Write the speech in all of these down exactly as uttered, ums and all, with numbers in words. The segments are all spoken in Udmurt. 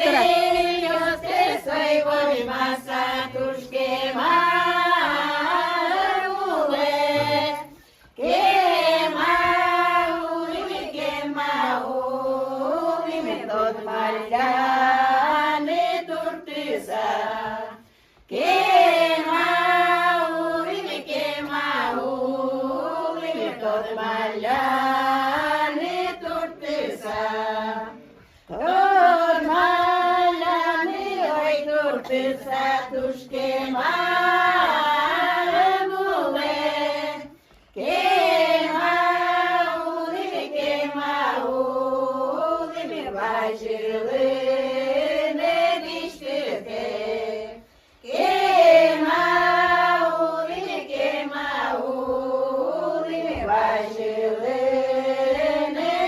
Эй, ёстэ сой вормаса туж кема улэ. Кема улӥм, кема улӥм, тодмалляны туртыса. Кема улӥм, кема улӥм, тодмалляны туртыса. Тодмалляны, ой, туртыса, туж кема улэ. Кема улӥм, кема улӥм, вазьылыны дӥсьтытэк. Кема улӥм, кема улӥм, вазьылыны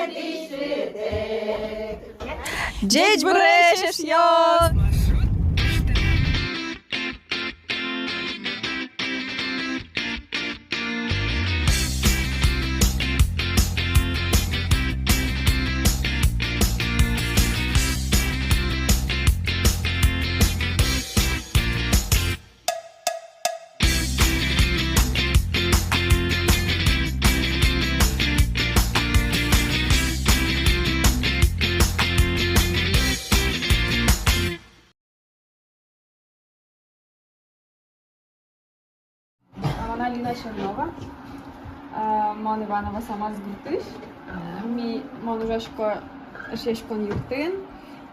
дӥсьтытэк. Ӟечбуресь, эшъёс! Мон Алина Чернова, а, мон Иваново-Самарск гуртысь. Ми, мон ужасько Эшъяськон юртын,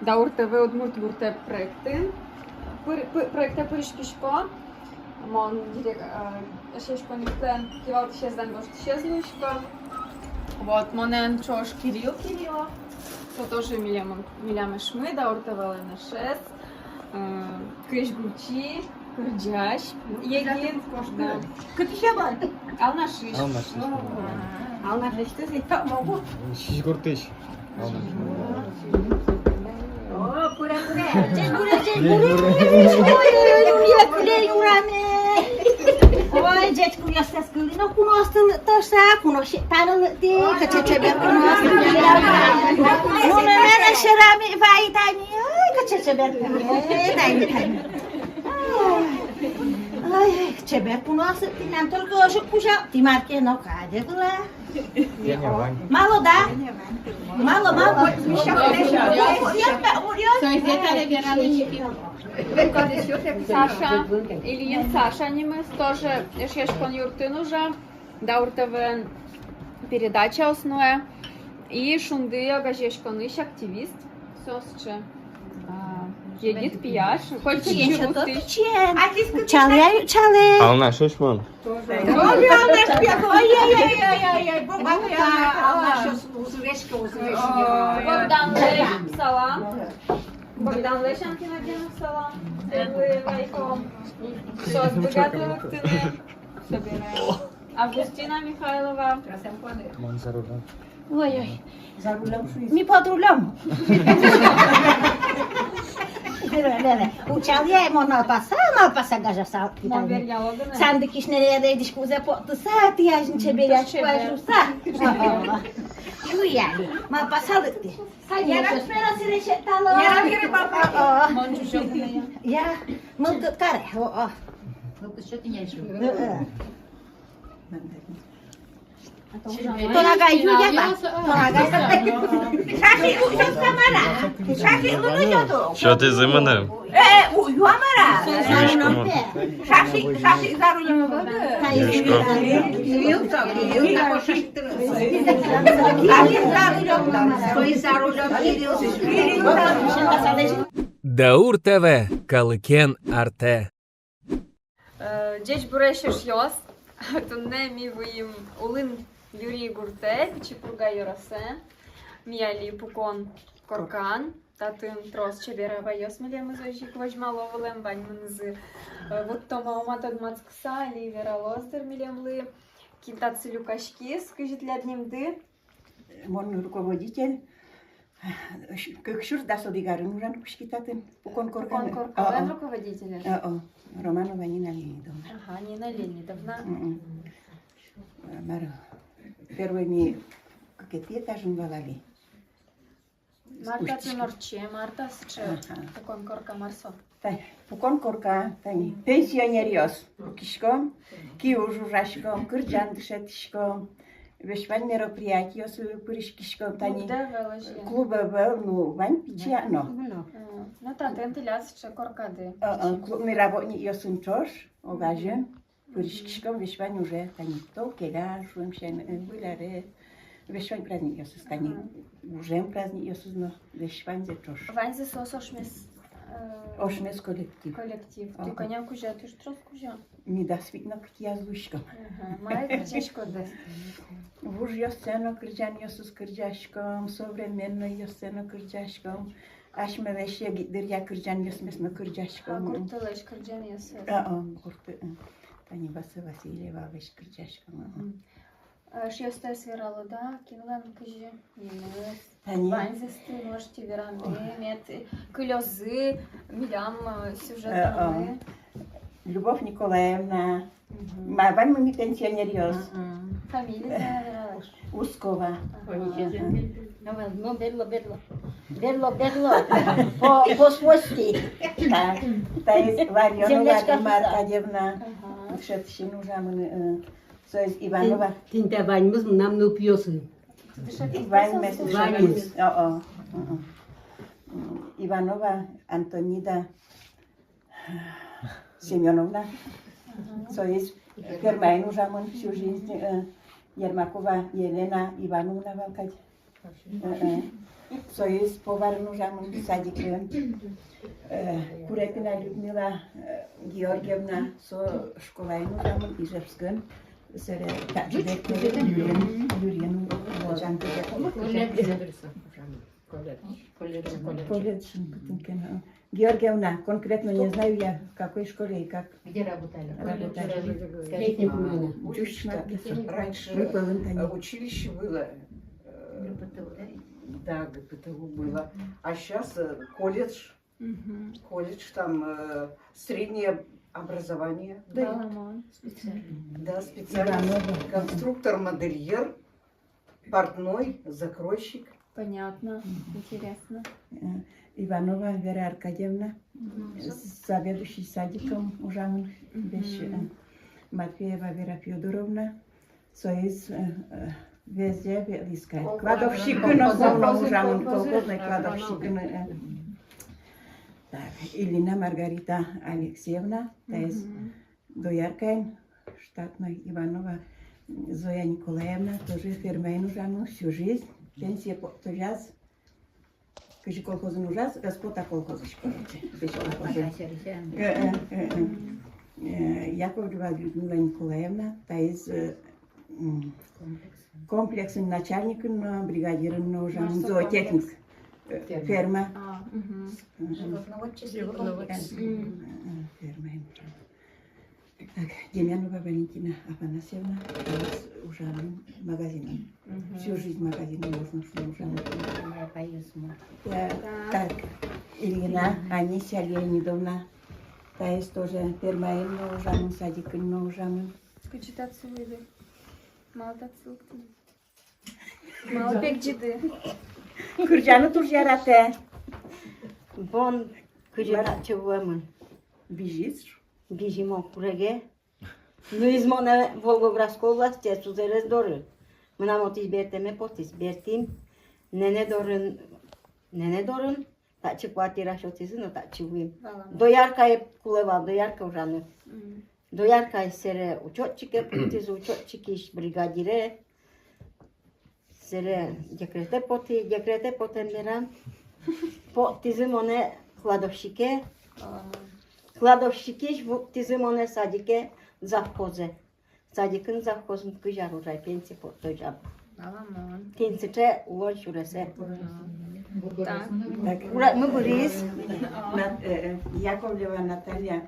Даур ТВ «Удмурт гуртэ» проектын, пыр-, пы-, проектэ пыриськисько. Мон дирек-, э, Эшъяськон юртлэн кивалтӥсез но воштӥсез луисько. Вот, монэн ӵош Кирилл Кириллов, со тоже милям, милям эшмы, Даур ТВ-лэн эшез, э, кызь гуртчи, кырӟась егит. Да. Кытысь-а вал? Алнашысь. Алнашысь. О, Алнашысь, то есть, там могу. Сизьгуртысь. О, куре, куре. Ӟечбуресь, ӟечбуресь. Ой, ой, ой, ой, куре, куре. Ой, ӟечбуресь, кылӥ но куноосты лыктыса, куноос сётыны лыктӥ, кыӵе чебер куноос. Ну, ну, ну, ну, шерами вай тани, ой, кыӵе чебер куноос, тани, тани. Ой, ой, чебер куноос, тӥляд только ожык кузя, тӥ мар ке но кадь ӧвӧл-а. Мало, да? Мало, мало. Саша, Ильин Саша нимыз, тоже Эшъяськон юртын ужа, Даур ТВ-ын передачаос нуэ. И «Шунды» огазеяськонысь активист. Со сыӵе, а, егит пияш, котькыӵе гуртысь. Чалэ, чалэ. Алнашысь мон. Ой, ой, ой, ой, ой, ой, ой, Богданлы салам. Богданлы Сянкина день салам. Соос быгато лыктыны. Собере Августина Михайлова. Мон за рулём. Ой, ой. За рулём шуиз. Ми под рулём. Ле, ле, ле. Учал я, мон малпаса, малпаса гажаса. Мон веръяло гинэ. Сандыкысь неред дӥськутсэ поттыса, тӥ азьын чеберъяськоды шуса. Ой, ой. Малпаса лыктӥ. Яра, сфера сыре сетало. Яра, яра, папа. О, о. Мон чучок гинэ. Я, мылкыд каре. О, о. Мылкыд сётӥ ини. Э, э. Тон агай, Юля, ба. Тон агай. Шашлык, Юля, Тамара. Шашлык, Юля, Юля. Сётӥзы мыным. Э, э, у, юа мар-а? Юисько мон. Шашлык, шашлык за рулём. Юисько. Даур ТВ, калыкен артэ. Э, ӟечбуресь, эшъёс! Туннэ ми вуим Улын Юри гуртэ, Пичи Пурга ёросэ. Ми али пукон коркан. Татын трос чебер авайёс милемыз озьы ик возьмало вылэм, ваньмынызы, э, вуттом-а, ум-а тодматскыса, али вералоз, дыр, милемлы, кин татчы люкаськиз, кызьы тӥляд нимды. Мон руководитель. Кык сюрс дас одӥг арын ужан кутски татын, пукон коркан. Пукон коркан руководитель. О, о. Романова Нина Леонидовна. Ага, Нина Леонидовна. Мгм. Мар, первой ми кыкетӥ этажын вал али. Мар татын ортче, мар та сыӵе? Ага. Пукон корка мар со? Та, пукон корка, тани, пенсионеръёс пукиськом, киужъёс ужаськом, кырӟан дышетӥськом, весь вань мероприятиосы пыриськиськом, тани. Клуб ӧвӧл, ну, вань пичи но. Э, ну, татын тӥляд сыӵе коркады. Э, э, клубный работникъёсын ӵош, огазьын. Пыриськиськом весь вань уже, тани, тол келян шуэм сямен, э, выль арез, весь вань праздникъёсыз, тани, гужем праздникъёсыз но, весь ваньзэ ӵош. Ваньзы соос ошмес, э, ошмес коллектив. Коллектив. Ага. Тӥ кӧня кузя, туж трос кузя? Ми дас вить но кытӥяз луиськом. Ага. Мае кырӟаськоды? Вужъёссэ но кырӟанъёсыз кырӟаськом, современнойёссэ но кырӟаськом. Асьмелэсь егит дыръя кырӟанъёсмес но кырӟаськом. А гуртылэсь кырӟанъёсыз? А, а, гурт, э, тани Васа Васильевалэсь кырӟаськом, а. Мгм. Эшъёстэс вералод-а, кинлэн кызьы нимыз? Тани. Ваньзэсты можете вераны, мед кылёзы милям, э, сюжетамы. Э, а. Любовь Николаевна. Мгм. Ма, ваньмы ми пенсионеръёс. Мгм. Фамилия, э, Ускова. Ага. Ну, берло, берло. Берло, берло. По, по-свойски. Так. Таиз Ларионова Римма Аркадьевна. Ага. Дышетӥсьын ужамын, э, соиз Иванова. Тӥни та ваньмыз мынам нылпиосы. Ваньмыз. Ваньмыз. О, о. М, м. Иванова Антонида Семёновна, соиз фермаын ужамын всю жизнь, э, Ермакова Елена Ивановна вал кадь. Э, э. Соиз поварын ужамын садикын, э, Курепина Людмила, э, Георгиевна, со школаын ужамын Ижевскын, собере та-, Юрьев, Юрьев, Юрьев, Юрьев. Колледж. Колледж. Колледж, м, кытын ке но. Георгиевна, конкретно не знаю я, в какой школе и как. Где работали? Работали. Техникуме. Училище. Раньше, э, училище было, э, ГПТУ, да? Да, ГПТУ было. А щас, э, колледж. Мгм. Колледж, там, э, среднее образование дают. Да, специальность. Да, специальность. Иванова. Конструктор-модельер. Портной, закройщик. Понятно. Мгм. Интересно. Э, Иванова Вера Аркадьевна, мгм, заведующий садиком ужамын весь, э, Матвеева Вера Фёдоровна, соиз, э, э, везде ветлӥське. Кладовщикын но ужамын, колхозной кладовщикын, э. Так, Ильина Маргарита Алексеевна, таиз, мгм. Дояркаен, штатной, Иванова Зоя Николаевна, тоже фермаын ужамын всю жизнь, пенсие поттозяз, кызьы колхозын ужаз, ӧз пота колхозысь, короче, кызьы колхозын. Э, э, э, э. Э, Яковлева Людмила Николаевна, таиз, э, м, комплексын начальникын но, бригадирын но ужамын, зоотехник, э, ферма. А, мгм. Мгм. Животноводческий комплекс. Э, э, э, фермаын ужамын. Так, Демьянова Валентина Афанасьевна, таиз ужамын магазинын. Мгм. Всю жизнь магазинын, можно шуыны, ужамын. Поюзмо. Да, так. Так, Ильина Анисья Леонидовна, таиз тоже фермаын но ужамын, садикын но ужамын. Кызьы татчы вуиды? Малы татчы лыктӥды? Малы пегӟиды? Кырӟаны туж яратэ. Бон кызьы татчы вуэмын? Бызиз. Бызи мон куреге. Нуиз монэ Волгоградской областе сузэрез доры. Мынам отысь бертэме потӥз, бертӥм. Нэнэ дорын, нэнэ дорын татчы квартира сётӥзы но татчы вуим. Валамон. Дояркае кулэ вал, доярка ужаны. Мгм. Дояркаез сэре учётчике поттӥзы, учётчикысь бригадире. Сэре декрете потӥ, декрете потэм берам поттӥзы монэ кладовщике. Кладовщикысь вуттӥзы монэ садике, завхозэ. Садикын, завхозын кызь ар ужай, пенсие поттозям. Валамон. Тӥни сыӵе улон сюресэ. Мгм. Так. Так. Урамы быриз. Нат-, э, э, Яковлева Наталья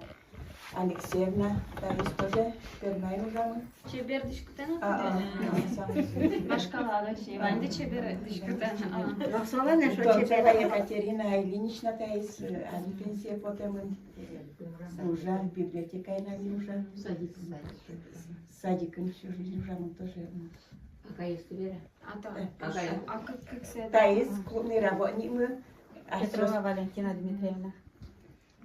Алексеевна, таиз тоже фермаын ужамын. Чебер дӥськутэ на? А, а, а, самый. Вашкала, да, чебер. Ваньды чебер дӥськутэ на. А. Роксолана, шо чебер. Екатерина Ильинична, таиз, э, али пенсие потэмын. Ужа, библиотекаын али ужа. Садик. Садикын всю жизнь ужамын тоже. Акаез тӥ вера. А, да. Э, акаез. А как, как с этой? Таиз клубный работникмы. Петрова Валентина Дмитриевна.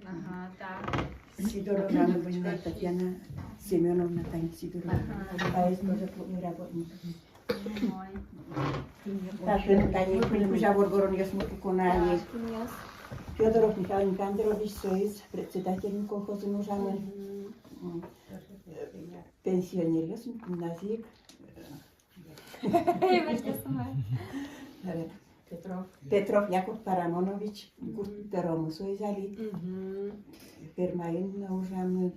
Ага, так. Сидорова Любовина, Татьяна Семёновна, тани Сидорова. Ага. Таиз тоже клубный работник. Ой. Татын тани куинь кузя воргоронъёсмы пуконо али. Фёдоров Михаил Никандрович, соиз председательмы колхозын ужамын. Мгм. М. Пенсионеръёсмы, гимназист. Эй, Василий Самаев. Петров. Петров Яков Парамонович, мгм, гурт тӧромы соиз али. Мгм. Фермаын но ужамын,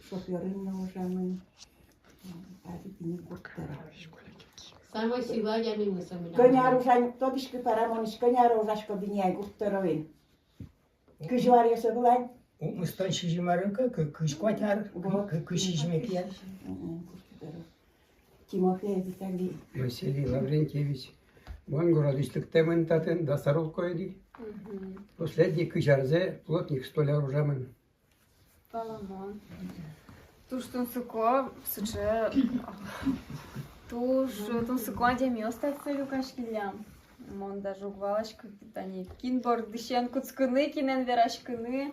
шофёрын но ужамын. Али тӥни гурт тӧро. Самой сӥлы адямимы со милям. Кӧня ар ужа ни, тодӥськы, Парамоныч, кӧня ар ужаськод ини ай гурт тӧроын? Кызь аръёсы вылань. Укмыстон сизьым арын ке, кы-, кызь куать ар, вот, кы-, кызь сизьыметӥ ар. Мгм. Тимофеев Виталий. Василий Лаврентьевич. Мон городысь лыктэмын татын, дас ар улӥ ини. Мгм. Последний кызь арзэ плотник-столяр ужамын. Паламон. Туж тунсыко, сыӵе, туж тунсыко адямиос татчы люкаськиллям. Мон даже уг валаськы, тани кин бордысен кутскыны, кинэн вераськыны.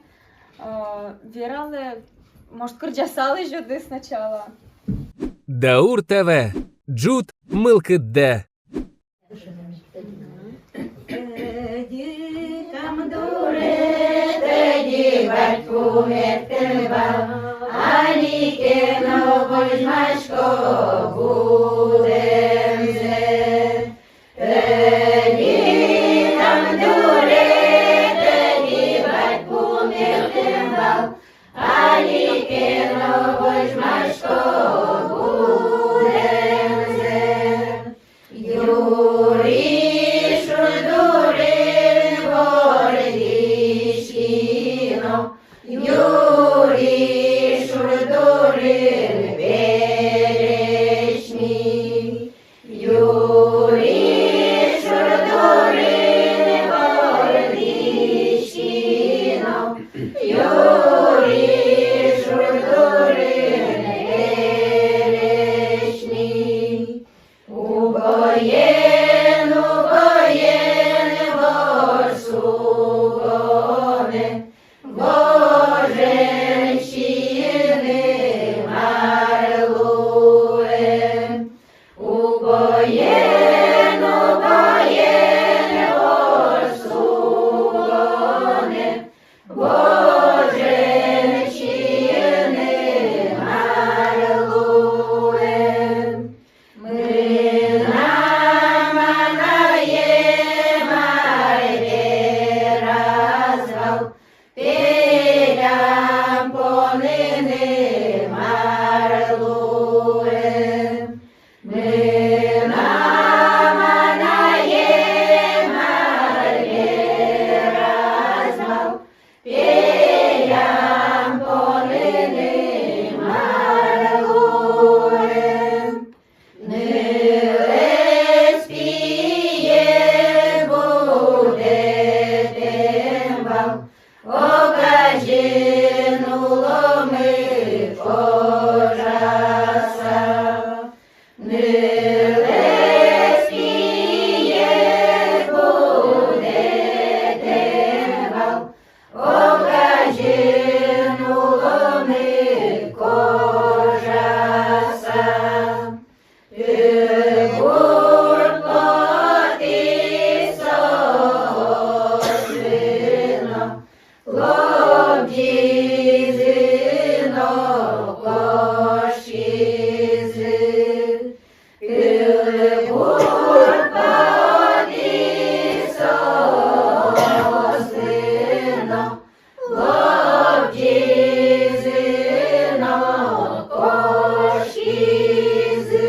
А, вералэ, может, кырӟаса лэзёды сначала. Даур ТВ. Ӝут мылкыдтэ. Тӧдьы кам дуре, тӧдьы батьку мерттэм вал, али ке но возьмасько будэмзэ. Тӧдьы кам дуре, тӧдьы батьку мерттэм вал, али ке но возьмасько будэмзэ. Юри шур дурын вордӥськи но, юри шур дурын пересьми. Юри шур дурын вордӥськи но, юри шур дурын пересьми. Угоен, угоен ворсугонэ, вожен сиыны мар луэ. Угоен, угоен ворсугонэ, вожен сиыны мар луэ. Мынам анае мар вераз вал, пелям поныны мар луэ. Мынам анае мар вераз вал, пелям поныны мар луэ. Нылэз пие будэтэм вал, огазьын уломы кожаса. Нылэз пие будэтэм вал, огазьын уломы кожаса. Тыл гурт потӥз соослы но, лобӟизы но кошкизы. Тыл гурт потӥз соослы но, лобӟизы но кошкизы.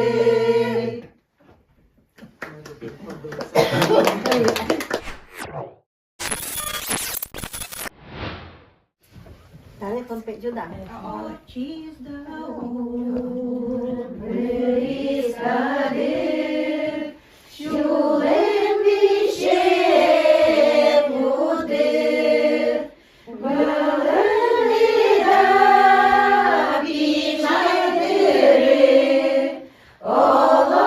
Далее тон петь, Дуда. Ачиз Даур, быриз кадык, сюлэм висе кудыр, вылын меда пичай дыры, оло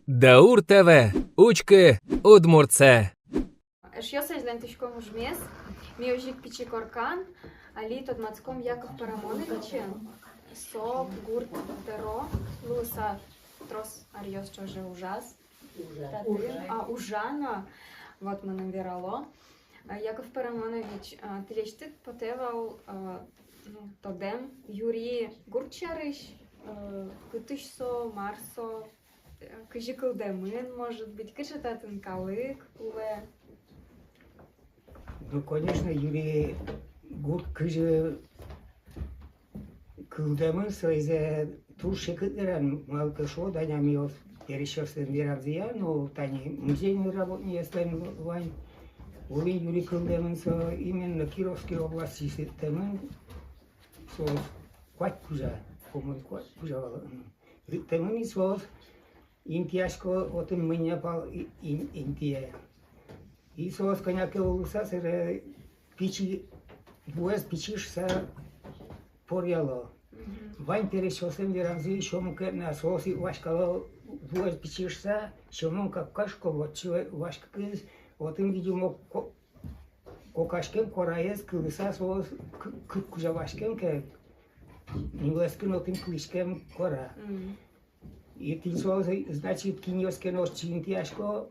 Даур ТВ. Учкы удмуртсэ. Эшъёс, азьланьтӥськом ужмес. Ми озьы ик пичи коркан али тодматском Яков Парамоновичен. Со гурт тӧро луыса трос аръёс ӵоже ужаз. Татын, а, ужано, вот мыным верало. А, Яков Парамонович, а, тӥлесьтыд потэ вал, а, ну, тодэм юри гурт сярысь, а, кытысь со, мар со, э, кызьы кылдэмын, может быть, кыӵе татын калык улэ. Ну, конечно, юри гурт кызьы кылдэмын, соизэ туж секыт вераны, малы ке шуод, адямиос пересьёслэн верамзыя, но тани музейный работникъёслэн вань, улын юри кылдэмын со, именно Кировской областьысь лыктэмын, соос куать кузя, по-моему, куать кузя вал, м, лыктэмын, и соос интыясько отын мынэ пал и-, ин-, интые. И соос кӧня ке улыса, сэре пичи, вуэз пичи шуыса поръяло. Мгм. Вань пересьёслэн верамзы, сё мукет на, соос ик васькало, вуэз пичи шуыса, сё мон капка шуко, вот сё васькыкуз, отын, видимо, ко-, кокаськем куараез кылыса, соос кы-, кык кузя васькем ке, нюлэскын отын кылӥськем куара. Мгм. И тӥни соос, значит, кинъёс ке но отчы интыясько,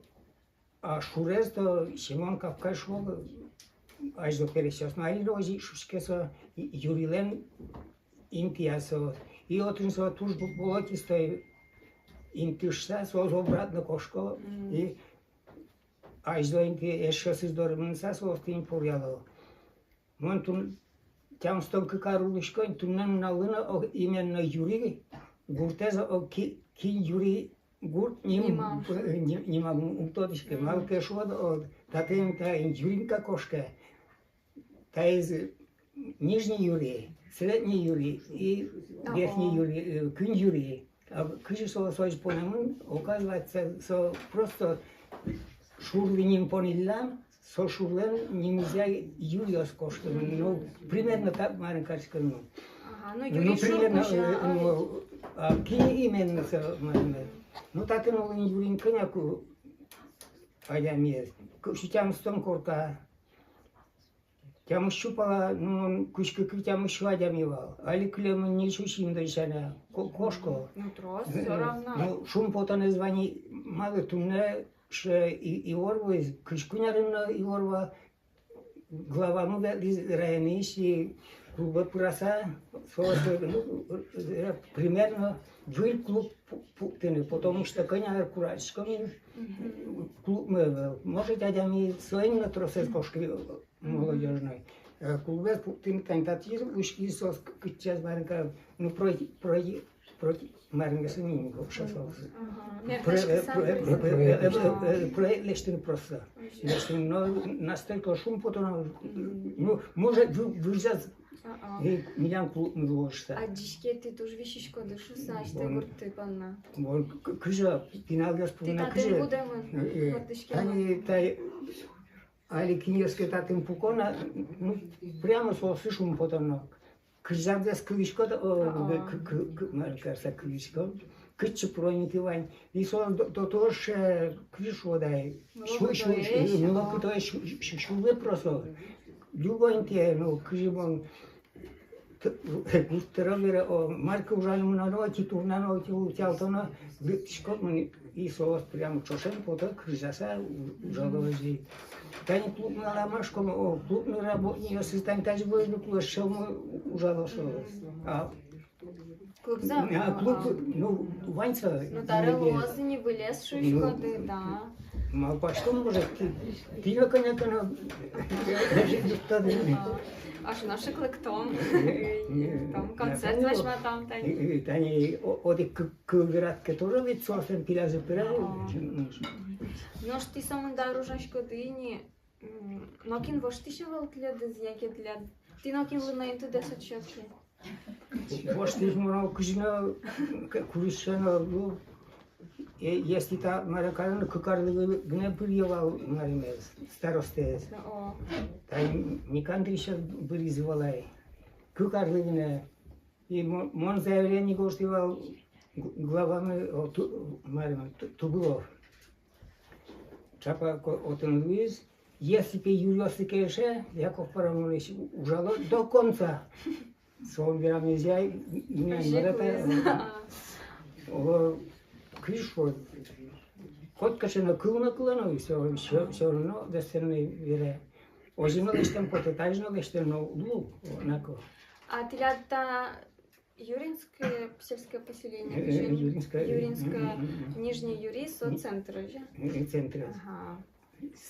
а шурез-то сё мон капка шуо, азьло пересьёс но, али но озьы ик шуиське со, и-, юрилэн интыяз со. И отын со туж бу-, болотистой инты шуыса, соос обратно кошко. Мгм. И азьло инты эшъёсыз доры мыныса, соос тӥни поръяло. Мон тун-, тямыстон кык ар улӥсько ини, туннэ нуналлы но, о, именно юри гуртэз, о, ки-, кин юри гурт ним-, нимам, э, ни-, нимам ум тодӥськы. Мгм. Малы ке шуод, о, татын та юрин ке кошке. Таиз Нижний юри, Средний юри и Верхний юри, э, куинь юри. А кызьы со, со озьы понэмын, оказывается, со просто шурлы ним понӥллям, со шурлэн нимызъя юриос кошкемын. Ну, примерно так, марым кариськод, ну. Ага, ну, ну, юри шур примерно, кузя, э, а, ну, ведь. А кин именно со, марым, э, ну, татын улын юрин кӧня ке адямиез. Кык сю тямыстон корка. Тямыс сю пала, ну, мон кутскыкы, тямыс сю адями вал. Али кылемын ньыль сю сизьымдон сяна. Ко-, кошко. Ну, трос, э, всё равно. Ну, шумпотонэз вань ини, малы туннэ ше и-, ивор вуиз, кызь куинь арын но ивор вал, главамы ветлӥз районысь и клубе пыраса, соос, ну, э, примерно выль клуб пу-, пуктыны, потому что кӧня ар курадӟиськом ини, клубмы ӧвӧл. Может, адями соин но тросэз кошкиз, молодёжной. Э, клубез пуктыны, тани татчы учкизы соос, к-, кытчы, марым ке, ну, пройти, пройти, пройти, марым ке, со ини, вообще соос. Ага. Про-, э, про-, э, про-, э, э, э, проект лэсьтыны просто. Лэсьтыны, но настолько шумпотоно, ну, может, вы-, выждать, и милям клубмы луоз шуса. Адӟиське, тӥ туж висиськоды шуса, асьтэ гуртты понна. Вон к-, кызьы, пиналъёс понна кызьы. Тӥ татын будэмын, э, э, вордӥськемын. Тани, тани, али кинъёс ке татын пуко на, ну, прямо соослы шумпотоно. Кызьы ке кылӥськод, о, к-, к-, к-, мар карыса кылӥськод, кытчы пыро ини тӥ вань. И со до-, до того же, э, кызьы шуод ай, сю-, сю-, сю-, ну, кытое сю-, сю-, сюлмы просто. Любой интые, ну, кызьы мон т-, гурт тӧро бере, о, мар ке ужаны мыноно, ӧти турнано, ӧти утялтоно, лыктӥськод мон, и соос прямо ӵошен потэ, кырӟаса у-, ужало озьы. Тани клубмы, ала мар шуиськом, о, клубмы работникъёсыз тани тазьы вӧзьыны кулэ, сьӧлыко ужало соос. А клубзэ? А, клуб, ну, вань со. Ну, табере луоз ини вылез шуиськоды, да. Малпаськом, может, тӥ-, тӥ но кӧня ке но. А, ашно шыклыктом. Э, э, там концерт возьматом тани. Э, э, тани о-, одӥг кы-, кылгород ке тоже ведь соослэн пилязы пыре. Нош тӥ сомында ар ужаськоды ини, м, нокин воштӥсь ӧвӧл тӥледыз, яке тӥляд? Тӥ нокинлы но интыдэс уд сётӥське? Воштӥсь мон кызьы но, к-, курисьёс но, ну, э, если та, марым кароно, кык арлы гы-, гинэ быръе вал, марым, э, старостаез. О. Тани Никандриша быръизы вал ай. Кык арлы гинэ. И мо-, мон заявление гожтӥ вал г-, главамы, о, Ту-, марым, Ту-, Тубылов. Чапак о-, отын луиз, если пе юръёслы кельше, Яков Парамонович ужало до конца. Со верамезъя, и-, и-, имя не бере. О, кыӵе, котькыӵе но кыл но кылоно, всё, всё, всё равно достойно вере. Озьы но лэсьтэм потэ, тазьы но лэсьтэм но луэ, однако. А тӥляд та Юринское сельское поселение, э, э, кызьы? Юринское, э, Юринское, э, э, э, Нижний Юри, со, э, центр, же? Э, э, центр. Ага.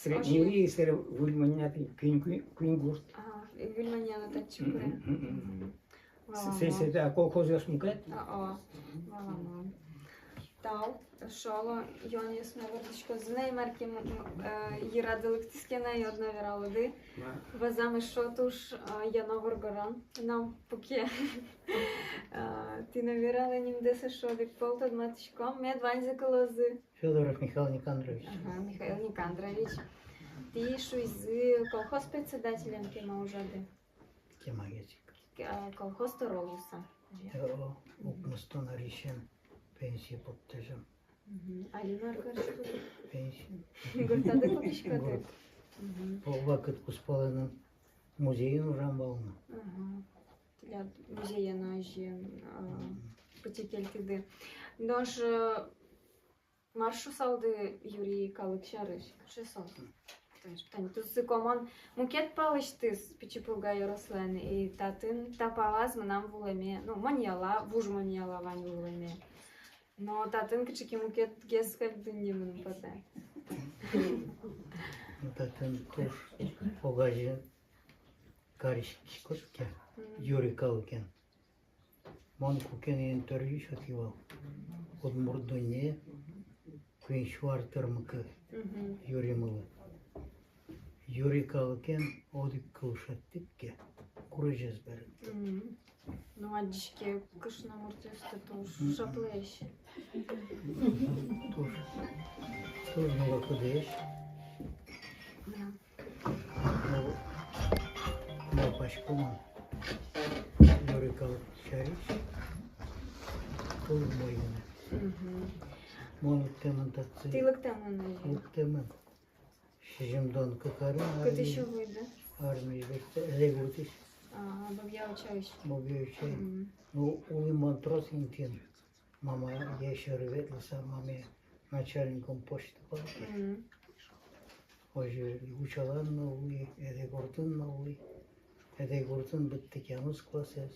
Средний Юри, сре-, выль монья, куинь, куинь, куинь гурт. Ага, и выль монья но татчы куре. Мгм, мгм, мгм. Мгм. Валамон. Сэ-, сэ-, да, колхозъёс мукет. А, о, валамон. Тау, эшшо оло, юанъёсмы вордӥськозы на, мар ке, м, м, э, йырады лыктӥз ке на, одно вералоды. Ма. Вазам эшшо туж, э, яно воргорон но пуке. Э, тӥ но вералэ нимдэс эшшо, одӥг пол тодматӥськом, мед ваньзы кылозы. Фёдоров Михаил Никандрович. Ага, Михаил Никандрович. Тӥ, шуизы, колхоз председателен кема ужады? Кемагес ик. К-, а, колхоз тӧро луыса. Э, о, укмыстон арысен пенсие поттӥсько. Мгм. Али мар кариськоды? Пенсие. Гуртады потӥськоды? Гурт. Мгм. О, вакыт кузпалын музейын ужам вал на. Ага. Тӥляд музеен озьы, а, мгм, пытьы кельтӥды. Нош, э, мар шуысалды Юри калык сярысь? Кыӵе со? Тани туссы комон мукет палысьтыз Пичи Пурга ёрослэн, и татын та палаз мынам вулэме, ну, моньяла, вуж моньяла вань вулэме. Но татын кыӵе ке мукетгес кадь дунне мыным потэ. Ну, татын туж огазьын кариськиськод ке, мгм, Юри калыкен. Мон куке но интервью сётӥ вал. Удмурт дунне куинь сю ар тырмыкы, мгм, Юримылы. Юри калыкен одӥг кыл шедьтӥд ке, курезез берыктод. Мгм. Ну, адӟиське, кышномуртъёсты туж, мгм, шаплыесь. Туж, туж мылокыдоесь. Да. Ну, малпасько мон Юри калык сярысь туж умой гинэ. Мгм. Мон лыктэмын татчы. Тӥ лыктэмын озьы? Лыктэмын. Сизьымдон кык арын. Кытысь ветлӥды? Армиысь ветлӥ, Элегуртысь. А, Бобья-Учаысь. Бобья-Учаысь. Мгм. Ну, улӥ мон трос интыын. Мамае сьӧры ветлыса, мамае начальником почты палкысь. Мгм. Озьы Учалан но улӥ, Элегуртын но улӥ. Элегуртын быдтӥ тямыс классэз.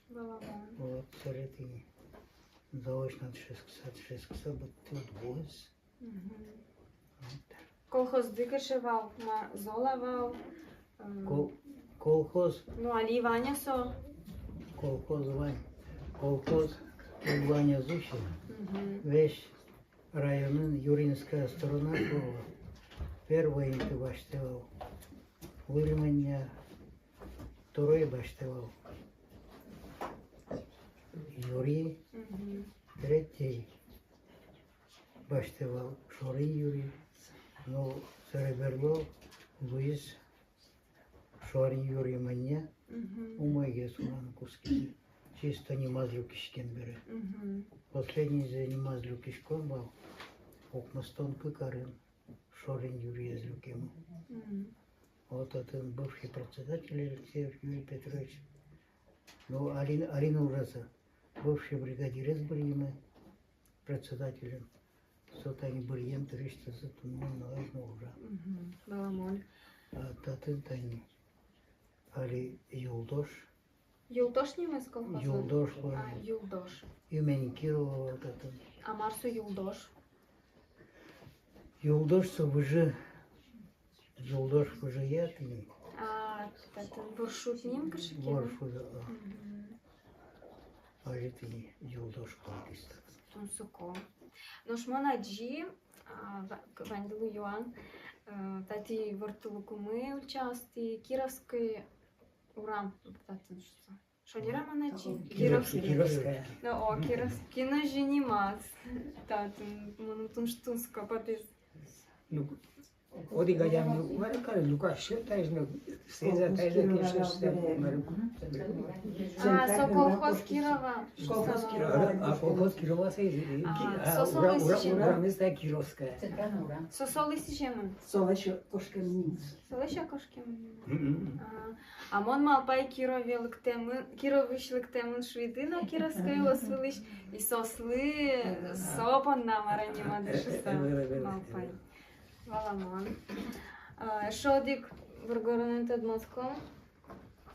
Валамон. Вот, собере тӥни заочно дышетскыса, дышетскыса быдтӥ УдГУэз. Мгм. Колхозды кыӵе вал, ма, зол-а вал? М. Кол-, колхоз. Ну, али вань-а со? Колхоз вань. Колхоз вань-а, зол-а. Мгм. Весь районын Юринская сторона шуо вал. Первой инты басьтэ вал Выль Монья, второй басьтэ вал Юри, мгм, третий басьтэ вал Шорын Юри, но собере берло луиз Шорын Юри Монья, мгм, умойгес улон кутскиз. Чисто нимаз люкиськем бере. Мгм. Последнизэ нимаз люкиськон вал укмыстон кык арын Шорын Юриез люкем. Мгм. Вот отын бывший председатель Алексеев Юрий Петрович. Ну, али, али но ужаса. Бывший бригадирез быръимы председателем. Со тани быръем дырысьтызы туннэ нуналаз но ужа. Мгм. Валамон. А татын тани али Юлдош. Юлдош нимыз колхозлэн? Юлдош вал. А, Юлдош. Имени Кирова вал татын. А мар со Юлдош? Юлдош со выжы. Юлдош выжыя тӥни. А, татын воршуд ним кыӵе ке? Воршуд, а. Мгм. Али тӥни Юлдош кылдӥз. Тунсыко. Нош мон адӟи, а, ва-, к-, ваньдылы юан, э, татӥ ворттылыкумы ульчаостӥ Кировской урам татын шуса. Шонер-а мон адӟи? Кировский. Кировская. Ну, о, Кировский. Кин озьы нимаз. Татын мыным туж тунсыко потӥз. Ну, Одӥг адями мар каре, люкась сётэ, таиз но, сӥзьы, таиз но кышкаське, мар. А, со колхоз Кирова. Колхоз Кирова. А, колхоз Кирова, сӥзьы. А, ки-, а, со, со ура-, ура-, сӥзьы, да? Урамез та Кировская. Центральный урам. Со, со сӥзьы мон. Солэсь кошкем ни. Солэсь кошкем ни. Мгм. А, а мон малпай, Кирове лыктэмын, Кировысь лыктэмын шуиды но, Кировской улос вылысь, и соослы со понна мар-а ни мадэ шуса. Э, э, э, э, э, э. Малпай. Валамон. А, эшшо одӥг воргоронэн тодматском.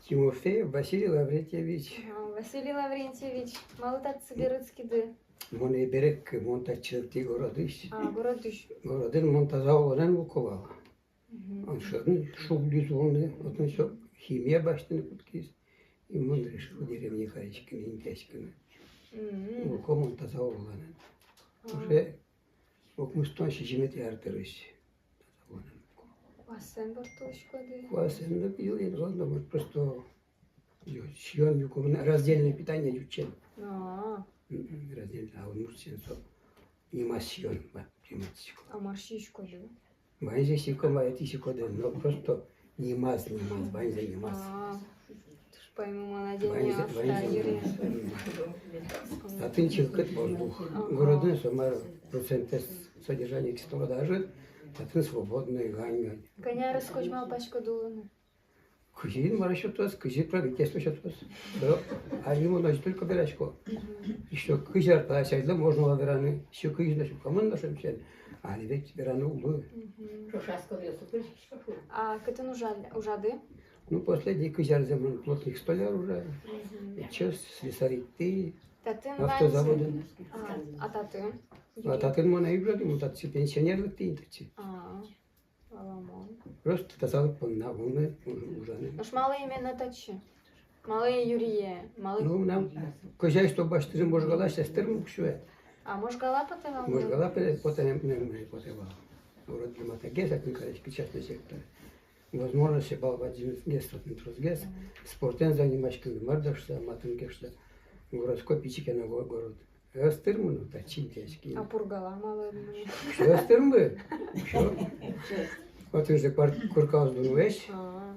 Тимофеев Василий Лаврентьевич. Ага, Василий Лаврентьевич, малы татчы берытскиды? Мон ӧй берыт, мон татчы лыктӥ городысь. А, городысь. Городын мон таза улонэн улко вал. Мгм. Отын шуг луиз улыны, отын со химия басьтыны кутскиз. И мон решил деревне кариськыны, интыяськыны. Мгм. Улко мон таза улонэн. А. Уже укмыстон сизьыметӥ ар дырысь. Таза улонэн. Куасэн ворттылӥськоды? Куасэн но пилен, ладно, вот просто ё-, сиён юком, раздельное питание ӟучен. А. Мгм, раздельное, а удмуртсен со нимаз сиён, ба, нимаз сиён. А мар сиськоды? Ваньзэ сиськом, ваньзэ сиськоды, но просто нимаз, нимаз, ваньзэ нимаз. А, туж паймымон адями. Ваньзэ, ваньзэ нимаз. Татын чылкыт воздух. Ага. Городын со мар, процентэз содержание кислорода ӧжыт, татын свободной, гань-гань. Кӧня арес кузьмалпаськоды улыны? Кызьы Инмар сётоз, кызьы правительство сётоз. Али мон озьы только верасько. Мгм. Ещё кызь ар пала сяйзло, можно вал вераны. Ещё кызь но сюкамын но шемчен. Али ведь вераны улы. Мгм. А кытын ужа-, ужады? Ну, последний кызь арзэ мон плотник-столяр ужай. Мгм. Ещё слесарь ик ти. Татын автозаводын. А, а татын? А татын мон ӧй ужа ни, мон татчы пенсионер лыктӥ ни татчы. А. Валамон. Просто тазалык понна улыны, уж-, ужаны. Нош малы именно татчы? Малы Юрие? Малы? Ну, мынам хозяйство басьтыны Можгалась ӧз тырмы уксёе. А, Можгала потэ вал? Можгала потэ, потэ, потэ вал. Город гинэ матынгес, отын кариське частный сектор. Возможностьсэ вал бадӟымгес, отын тросгес. Мгм. Спортэн занимаськыны, мар да шуса, матынгес шуса. Городской пичи ке но го-, город. Ӧз тырмы но, татчы интыяськи. А Пургала малы ӧд мынэ? Ӧз тырмы. Всё. Отын же кор-, коркаос дуноесь. А.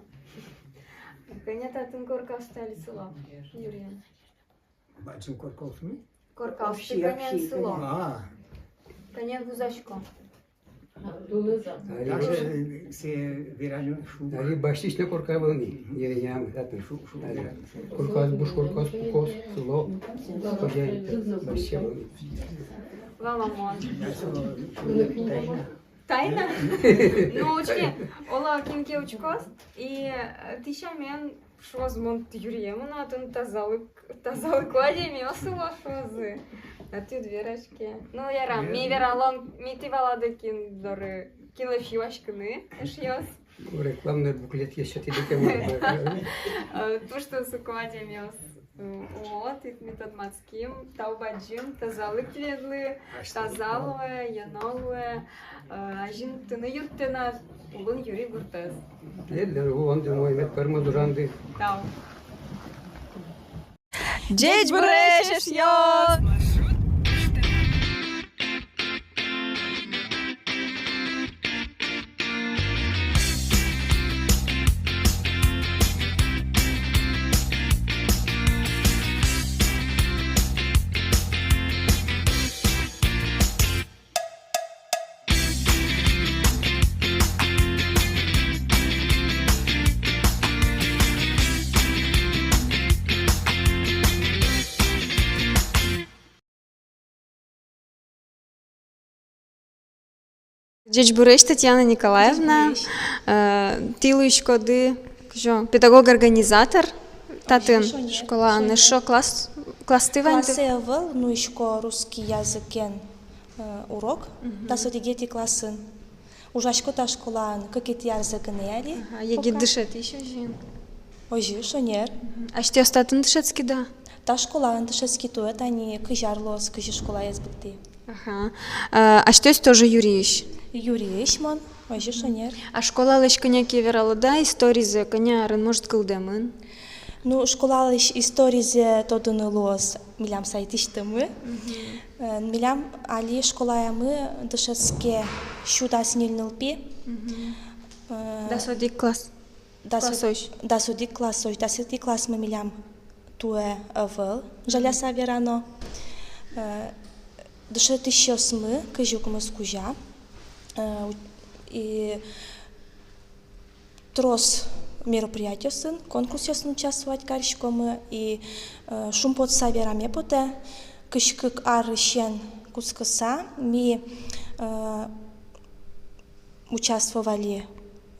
Кӧня татын коркаосты али сыло, Юрий? Бадӟым коркаосмы? Коркаосты кӧня сыло? А. Кӧня вузасько? Али, али басьтӥсь но корка вал ни, деревнямы татын. Али коркаос, буш коркаос пукоз, сыло, кожа басьтӥсь вал ни. Валамон. Тайна? Ну, учке, оло кин ке учкоз, и, э, тӥ сямен шуоз, мон Юриемын, отын тазалык, тазалыклы адямиос уло шуозы. А тӥ уд вераське. Ну, ярам, ми вералом, ми тӥ валады кин доры, кинлы фиоськыны, эшъёс. Рекламный буклет ещё тӥ дыке мон. Э, туж тунсыко адямиос. М, вот, тӥ, ми тодматским, тау бадӟым, тазалык тӥледлы, таза луэ, ёно луэ, э, азинтыны юрттэ на улон Юрий гуртэз. Тӥледлы улонды моймет пӧрмоз ужанды. Тау. Ӟечбуресь, эшъёс! Ӟечбуресь, Татьяна Николаевна. Ӟечбуресь. Э, тӥ луиськоды, кызьы, педагог-организатор татын школаын. Озьы, шонер. Эшшо класс, классты вань-а? Классэ ӧвӧл, нуисько русский языкен, э, урок, мгм, дас одӥгетӥ классын. Ужасько та школаын кыкетӥ арзэ гинэ али. Ага, егит дышетӥсь озьы ини. Озьы, шонер. Мгм. Асьтэос татын дышетскиды-а? Та школаын дышетски, туэ тани кызь ар луоз, кызьы школаез быдтӥ. Ага. А, асьтэос тоже Юриысь? Юриысь мон, озьы, шонер. А школалэсь кӧня ке вералоды-а историзэ, кӧня арын, может, кылдэмын? Ну, школалэсь историзэ тодыны луоз милям сайтысьтымы. Мгм. Э, милям али школаямы дышетске сю дас ньыль нылпи. Мгм. Э, дас одӥг класс. Дас од-, классозь. Дас одӥг классозь, дас одӥг классмы милям туэ ӧвӧл, жаляса верано. Э, дышетӥсьёсмы кызь укмыс кузя. Э, у-, и трос мероприятиосын, конкурсъёсын участвовать кариськомы, и, э, шумпотыса вераме потэ, кызь кык арысен кутскыса ми, э, участвовали,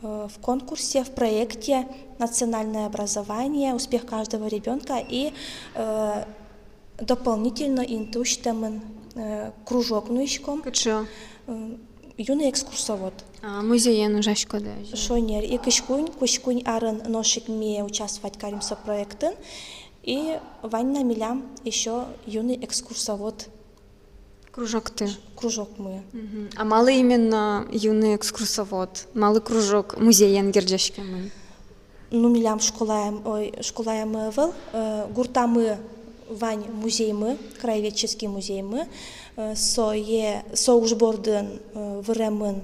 э, в конкурсе, в проекте «Национальное образование. Успех каждого ребёнка» и, э, дополнительно инты усьтэмын, э, кружок нуиськом. Кыӵе? Э, юный экскурсовод. А, музеен ужаськоды озьы? Шонер. И кызь куинь, кызь куинь арын нош ик ми участвовать карим со проектын. И вань на милям ещё юный экскурсовод. Кружокты. Кружокмы. Мгм. А малы именно юный экскурсовод? Малы кружок музеен герӟаськемын? Ну, милям школаям-, ой, школаямы ӧвӧл, э, гуртамы вань музеймы, краеведческий музеймы, э, сое, со уж бордын, э, выремын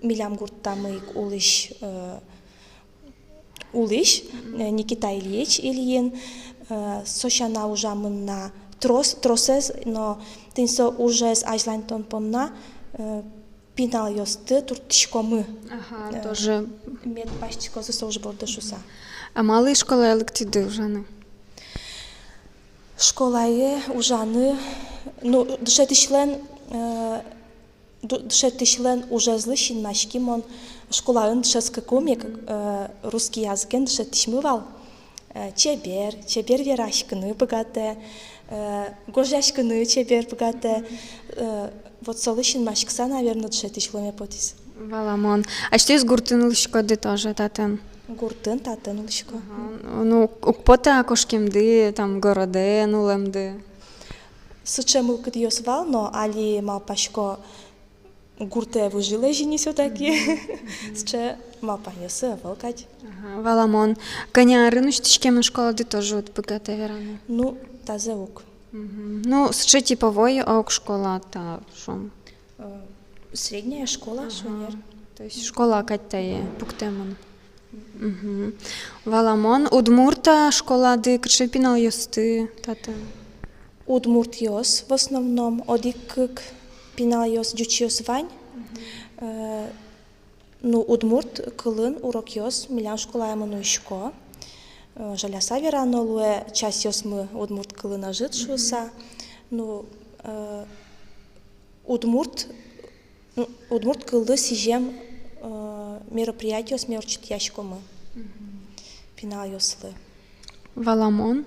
милям гуртамы ик улӥсь, э, улӥсь, э, Никита Ильич Ильин, э, со сяна ужамын на трос, тросэз, но тӥни со ужез азьланьтон понна, э, пиналъёсты турттӥськомы. Ага, э, тоже. Мед басьтӥськозы со уж борды шуыса. А малы школае лыктӥды ужаны? Школае ужаны, ну, дышетӥсьлэн, э, ду-, дышетӥсьлэн ужезлы синмаськи мон школаын дышетскыкум ик, э, русский языкен дышетӥсьмы вал. Э, чебер, чебер вераськыны быгатэ, э, гожъяськыны чебер быгатэ. Э, вот солы синмаськыса, наверно, дышетӥсь луэме потӥз. Валамон. Асьтэос гуртын улӥськоды тоже татын? Гуртын, татын улӥсько. Ага. Ну, уг, уг поты-а кошкемды, там, городэ нуллэмды? Сыӵе мылкыдъёс вал, но али малпасько, гуртэ выжы лэзьыны всё-таки. Мгм, мгм. Сыӵе малпанъёсы ӧвӧл кадь. Ага, валамон. Кӧня арын усьтӥськемын школады, тоже уд быгатэ вераны? Ну, тазэ уг. Мгм. Ну, сыӵе типовой-а ук школа та, шуом? Э, средняя школа, ага, шонер. То есть школа кадь тае пуктэмын. Мгм. Валамон. Удмурт-а школады, кыӵе пиналъёсты татын? Удмуртъёс в основном, одӥг-кык пиналъёс, ӟучъёс вань. Мгм. Э, ну, удмурт кылын урокъёс милям школаямы нуисько. Э, жаляса верано луэ, часъёсмы удмурт кылын ӧжыт шуыса. Мгм. Ну, э, удмурт, ну, удмурт кыллы сӥзем, э, мероприятиос ми ортчытъяськомы, мгм, пиналъёслы. Валамон.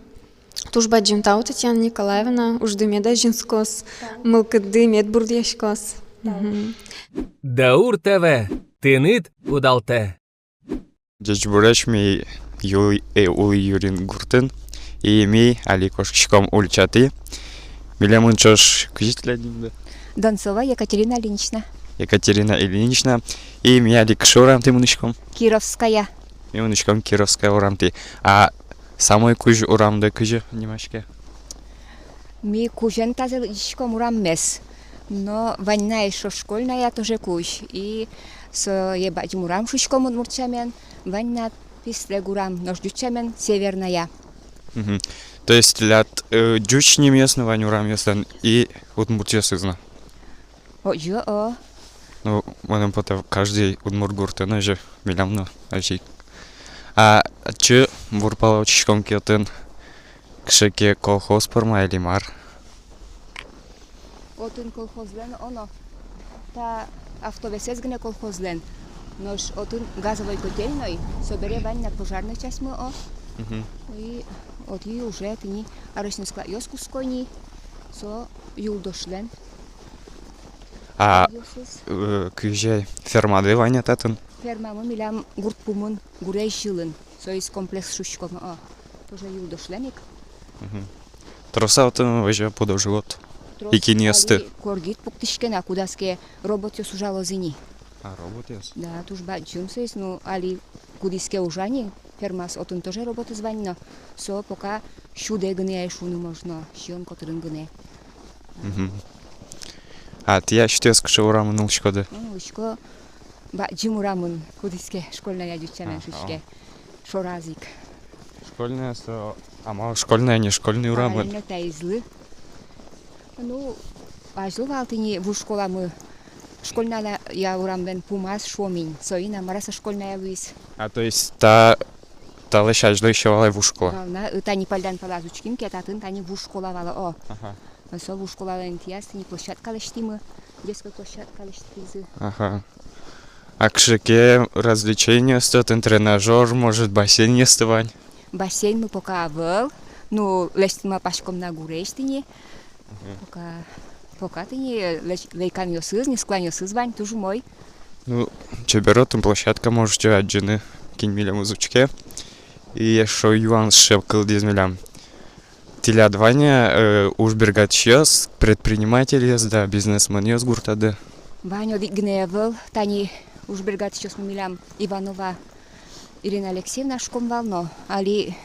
Туж бадӟым тау, Татьяна Николаевна, ужды мед азинскоз, тау, мылкыдды мед бурдъяськоз. Тау. Мгм. Даур ТВ, тыныд удалтэ. Ӟечбуресь, ми Ю-, э, Улӥ Юрин гуртын, и ми али кошкиськом ульчатӥ. Милемын ӵош кызьы тӥляд нимды? Донцова Екатерина Ильинична. Екатерина Ильинична. И ми али кыӵе урамтӥ мынӥськом? Кировская. Ми мынӥськом Кировская урамтӥ. А самой кузь урамды кызьы нимаське? Ми кузен тазэ лыдӟиськом ураммес. Но вань на ещё Школьная тоже кузь. И сое Бадӟым урам шуиськом удмурт сямен, вань на Пистэг урам, нош ӟуч сямен Северная. Мгм. То есть тӥляд, э, ӟуч нимъёс но вань урамъёслэн и удмуртъёсыз но? Озьы, о. Ну, мыным потэ, каждый удмурт гуртын озьы, милям но озьы. А отчы бур пала учкиськом ке, отын кыӵе ке колхоз пӧрма или мар? Отын колхозлэн, о, но та автовесэз гинэ колхозлэн. Нош отын газовой котельной, собере вань на пожарной частьмы, о. Мгм. И отӥ уже тӥни арочной складъёс кутско ни, со юлдошлэн. А, э, кызьы, фермады вань-а татын? Фермамы милям гурт пумын, гурезь йылын. Соиз комплекс шуиськом, а, тоже юлдошлэн ик. Мгм. Трос-а отын озьы пудо-живот? Трос. Ик инъёсты. Али коргид пуктӥське на, кудаз ке роботъёс ужалозы ни. А, роботъёс? Да, туж бадӟым соиз, ну, али кудӥз ке ужа ни, фермаос, отын тоже роботэз вань но, со пока сюдэ гинэ ай шуыны можно, сиён котырын гинэ. Мгм. А тӥ асьтэос кыӵе урамын улӥськоды? М, улӥсько Бадӟым урамын, кудӥз ке Школьная ӟуч сямен шуиське. Шораз ик. Школьная со, а малы Школьная, не Школьный урамын? Параллельно таизлы. Ну, азьло вал тӥни вуж школамы, Школьная урамлэн пумаз, шуом ини, соин-а, мар-а со Школьная луиз. А, то есть та, талэсь азьло ещё вал ай вуж школа? Вал на, ы, тани паллян палаз учким ке, татын тани вуж школа вал, о. Ага. Со вуж школалэн интыяз тӥни площадка лэсьтӥмы, детской площадка лэсьтӥзы. Ага. А кыӵе ке развлечениосты, отын тренажёр, может, бассейнъёсты вань? Бассейнмы пока ӧвӧл. Ну, лэсьтыны малпаськом на гурезь тӥни. Мгм. Пока, пока тӥни лэсь-, лэйканъёсыз, нискыланъёсыз вань, туж умой. Ну, чебер отын площадка, можете адӟыны, кин милемыз учке. И ещё юан сыӵе кылдӥз милям. Тӥляд вань-а, э, уж бергатӥсьёс, предпринимательёс да бизнесменъёс гуртады? Вань, одӥг гинэ ӧвӧл. Тани уж бергатӥсьёсмы милям Иванова Ирина Алексеевна шуиськом вал но, али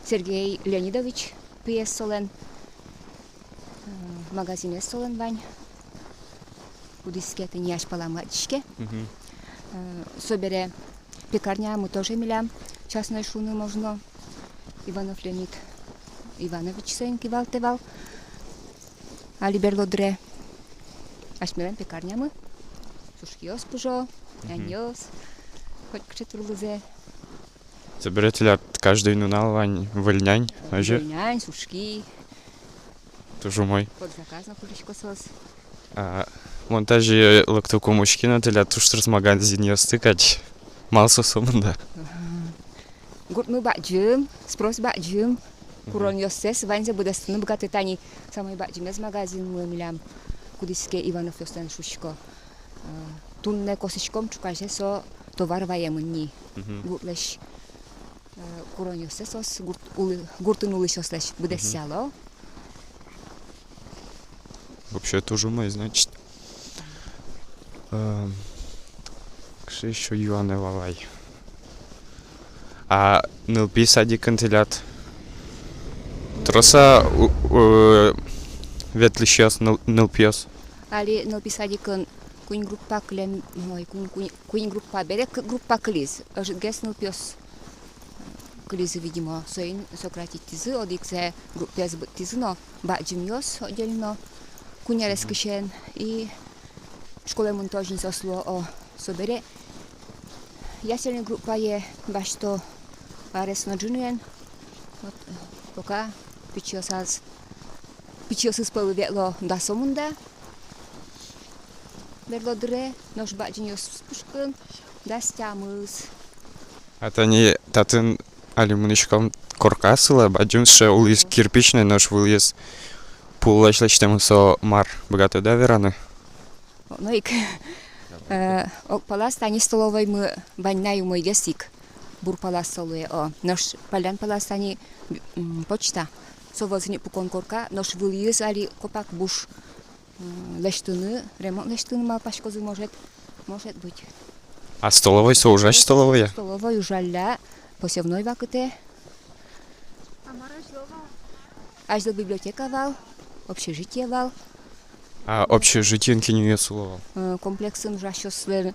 Сергей Леонидович пиез солэн, э, магазинэз солэн вань. Кудӥз ке тӥни азьпаламы адӟиське. Мгм. Э, собере пекарнямы тоже милям, частной шуыны можно. Иванов Леонид Иванович соин кивалтэ вал. Али берло дыре асьмелэн пекарнямы. Сушкиос пыжо, мгм, няньёс. Котькыӵе турлызэ. Собере тӥляд каждый нунал вань выль нянь, озьы? Выль нянь, сушки. Туж умой. Под заказ но курисько соос. А, мон тазьы лыктыкум учки но, тӥляд туж трос магазинъёсты кадь. Малы со сомында? Ага. Гуртмы бадӟым, спрос бадӟым. Мгм. Куронъёссэс ваньзэ быдэстыны быгатэ. Тани самой бадӟымез магазинмы милям, кудӥз ке Ивановъёслэн шуисько. Э, туннэ косӥськом, ӵуказе со товар ваемын ни. Мгм. Гуртлэсь, э, куронъёссэ соос гурт улы-, гуртын улӥсьёслэсь быдэсъяло. Мгм. Вообще туж умой, значит. Эм, кыӵе ещё юанэ вал ай? А нылпи садикын тӥляд трос-а у-, у-, ветлӥсьёс, ныл-, нылпиос? Али нылпи садикын куинь группа кылем, ой, куинь, куинь, куинь группа бере, кык группа кылиз. Ӧжытгес нылпиос кылизы, видимо, соин сократитӥзы, одӥгзэ группаез быдтӥзы но, бадӟымъёс отдельно куинь арескысен, и школаямы тоже ини соос луо, о, собере ясельный группае басьто арес но ӝыныен. Вот, э, пока пичиосаз, пичиосыз пӧлы ветло дасо мында берло дыре, нош бадӟымъёс пушкын дас тямыс. А тани татын али мынӥськом, корка сылэ, бадӟым сыӵе, улӥз кирпичной, нош вылӥз пуллэсь лэсьтэмын, со мар, быгатоды-а вераны? Но ик, э, ог палаз тани столовоймы вань на, умойгес ик, бур палаз со луэ, о. Нош паллян палаз тани, м, почта. Со вӧзын ик пукон корка, нош вылӥз али копак буш. М, лэсьтыны, ремонт лэсьтыны малпаськозы, может, может быть. А столовой со ужась, столовой-а? Столовой ужалля, посевной вакытэ. А мар азьло вал? Азьло библиотека вал, общежитие вал. А общежитиын кинъёс уло вал? Э, комплексын ужасьёслэн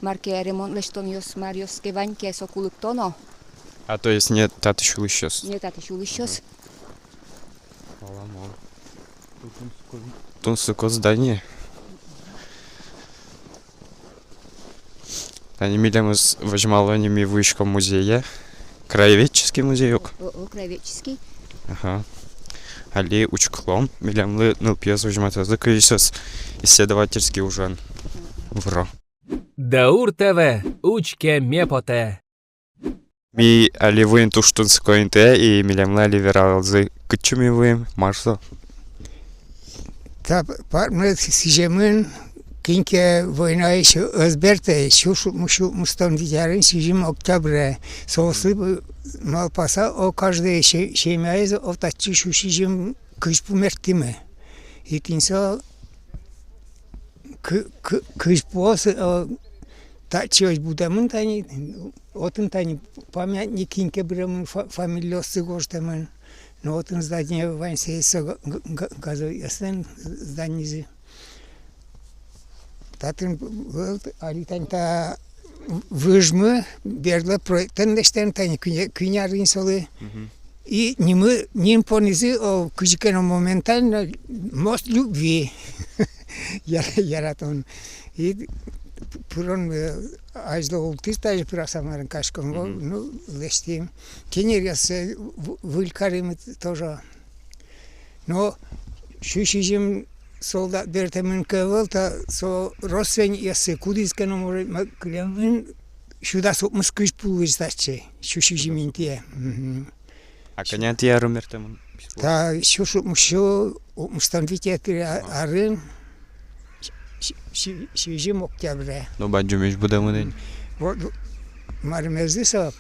мар ке ремонт лэсьтонъёс, маръёс ке вань ке, соку лыкто но. А, то есть не татысь улӥсьёс? Не татысь улӥсьёс. Мгм. Валамон. Тунсыко здание. Тани милемыз возьмало ни, ми вуиськом музее. Краеведческий музей ук? О, о, краеведческий. Ага. Али учкылом, милемлы нылпиос возьматозы, кызьы соос исследовательский ужен выро. Даур ТВ, учкеме потэ. Ми али вуим туж тунсыко интые, и милемлы али вералозы, кытчы ми вуим, мар со. Та п-, паркмы сӥземын, кин ке войнаысь ӧз бертэ, сю-, сю-, сюрс укмыстон вить арын, сизьым октябре. Соослы, э, малпаса, о, каждый се-, семьяез, о, татчы сю сизьым кызьпу мерттӥмы. И тӥни со кы-, кы-, кызьпуос, э, татчы озьы будэмын тани, отын тани памятник, кин ке быремын, фа-, фамилиоссы гожтэмын. Но отын здание вань, сое со г-, г-, г-, газовикъёслэн зданизы. Татын выль, али тань та выжмы берло проектэн лэсьтэм, тань куинь, куинь ар ини солы. Мгм. И нимы, ним понӥзы, о, кызьы ке но моментально «Мост любви». Яра-, яратон. И п-, пырон, э, азьло ултӥз, тазьы пыраса марын каськом вал, мгм, ну, лэсьтӥм. Кенеръёссэ в-, выль каримы тоже. Но сю сизьым солдат бертэмын ке ӧвӧл, та со родственникъёссэ кудӥз ке но, может, ма-, кылемын сю дас укмыс кызьпу луиз татчы, сю сизьым интые. Мгм. А кӧня тӥ арын бертэмын? Та сю укмыс, сю укмыстон витетӥ а-, арын, си-, си-, сизьым октябре. Ну, бадӟымесь будэмын ини. Вот, маремезлы со,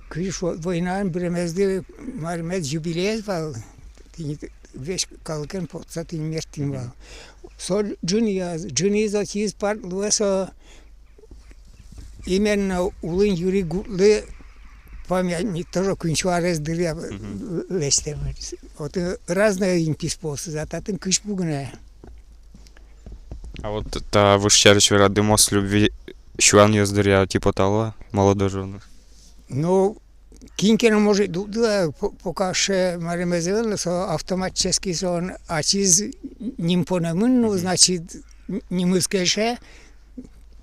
кызьы шуо, войнаын быремезлы, маремез юбилеез вал, тӥни весь калыкен потса тӥни мертӥм вал. Со ӝыныяз, ӝыныяз ӧтиз парк луэ со, именно Улын Юри гуртлы памятник, тоже куинь сю арес дыръя, мгм, л-, лэсьтэмын. Отын, э, разной интыос потӥзы, а татын кызьпу гинэ. А вот та выж сярысь верады, «Мост любви» сюанъёс дыръя тӥ потало, молодожёны? Ну, кин ке но, может, ду-, ду-, по-, пока ше маремез ӧвӧл, но со автоматически со ачиз ним понэмын, ну, мгм, значит, н-, нимыз кельше.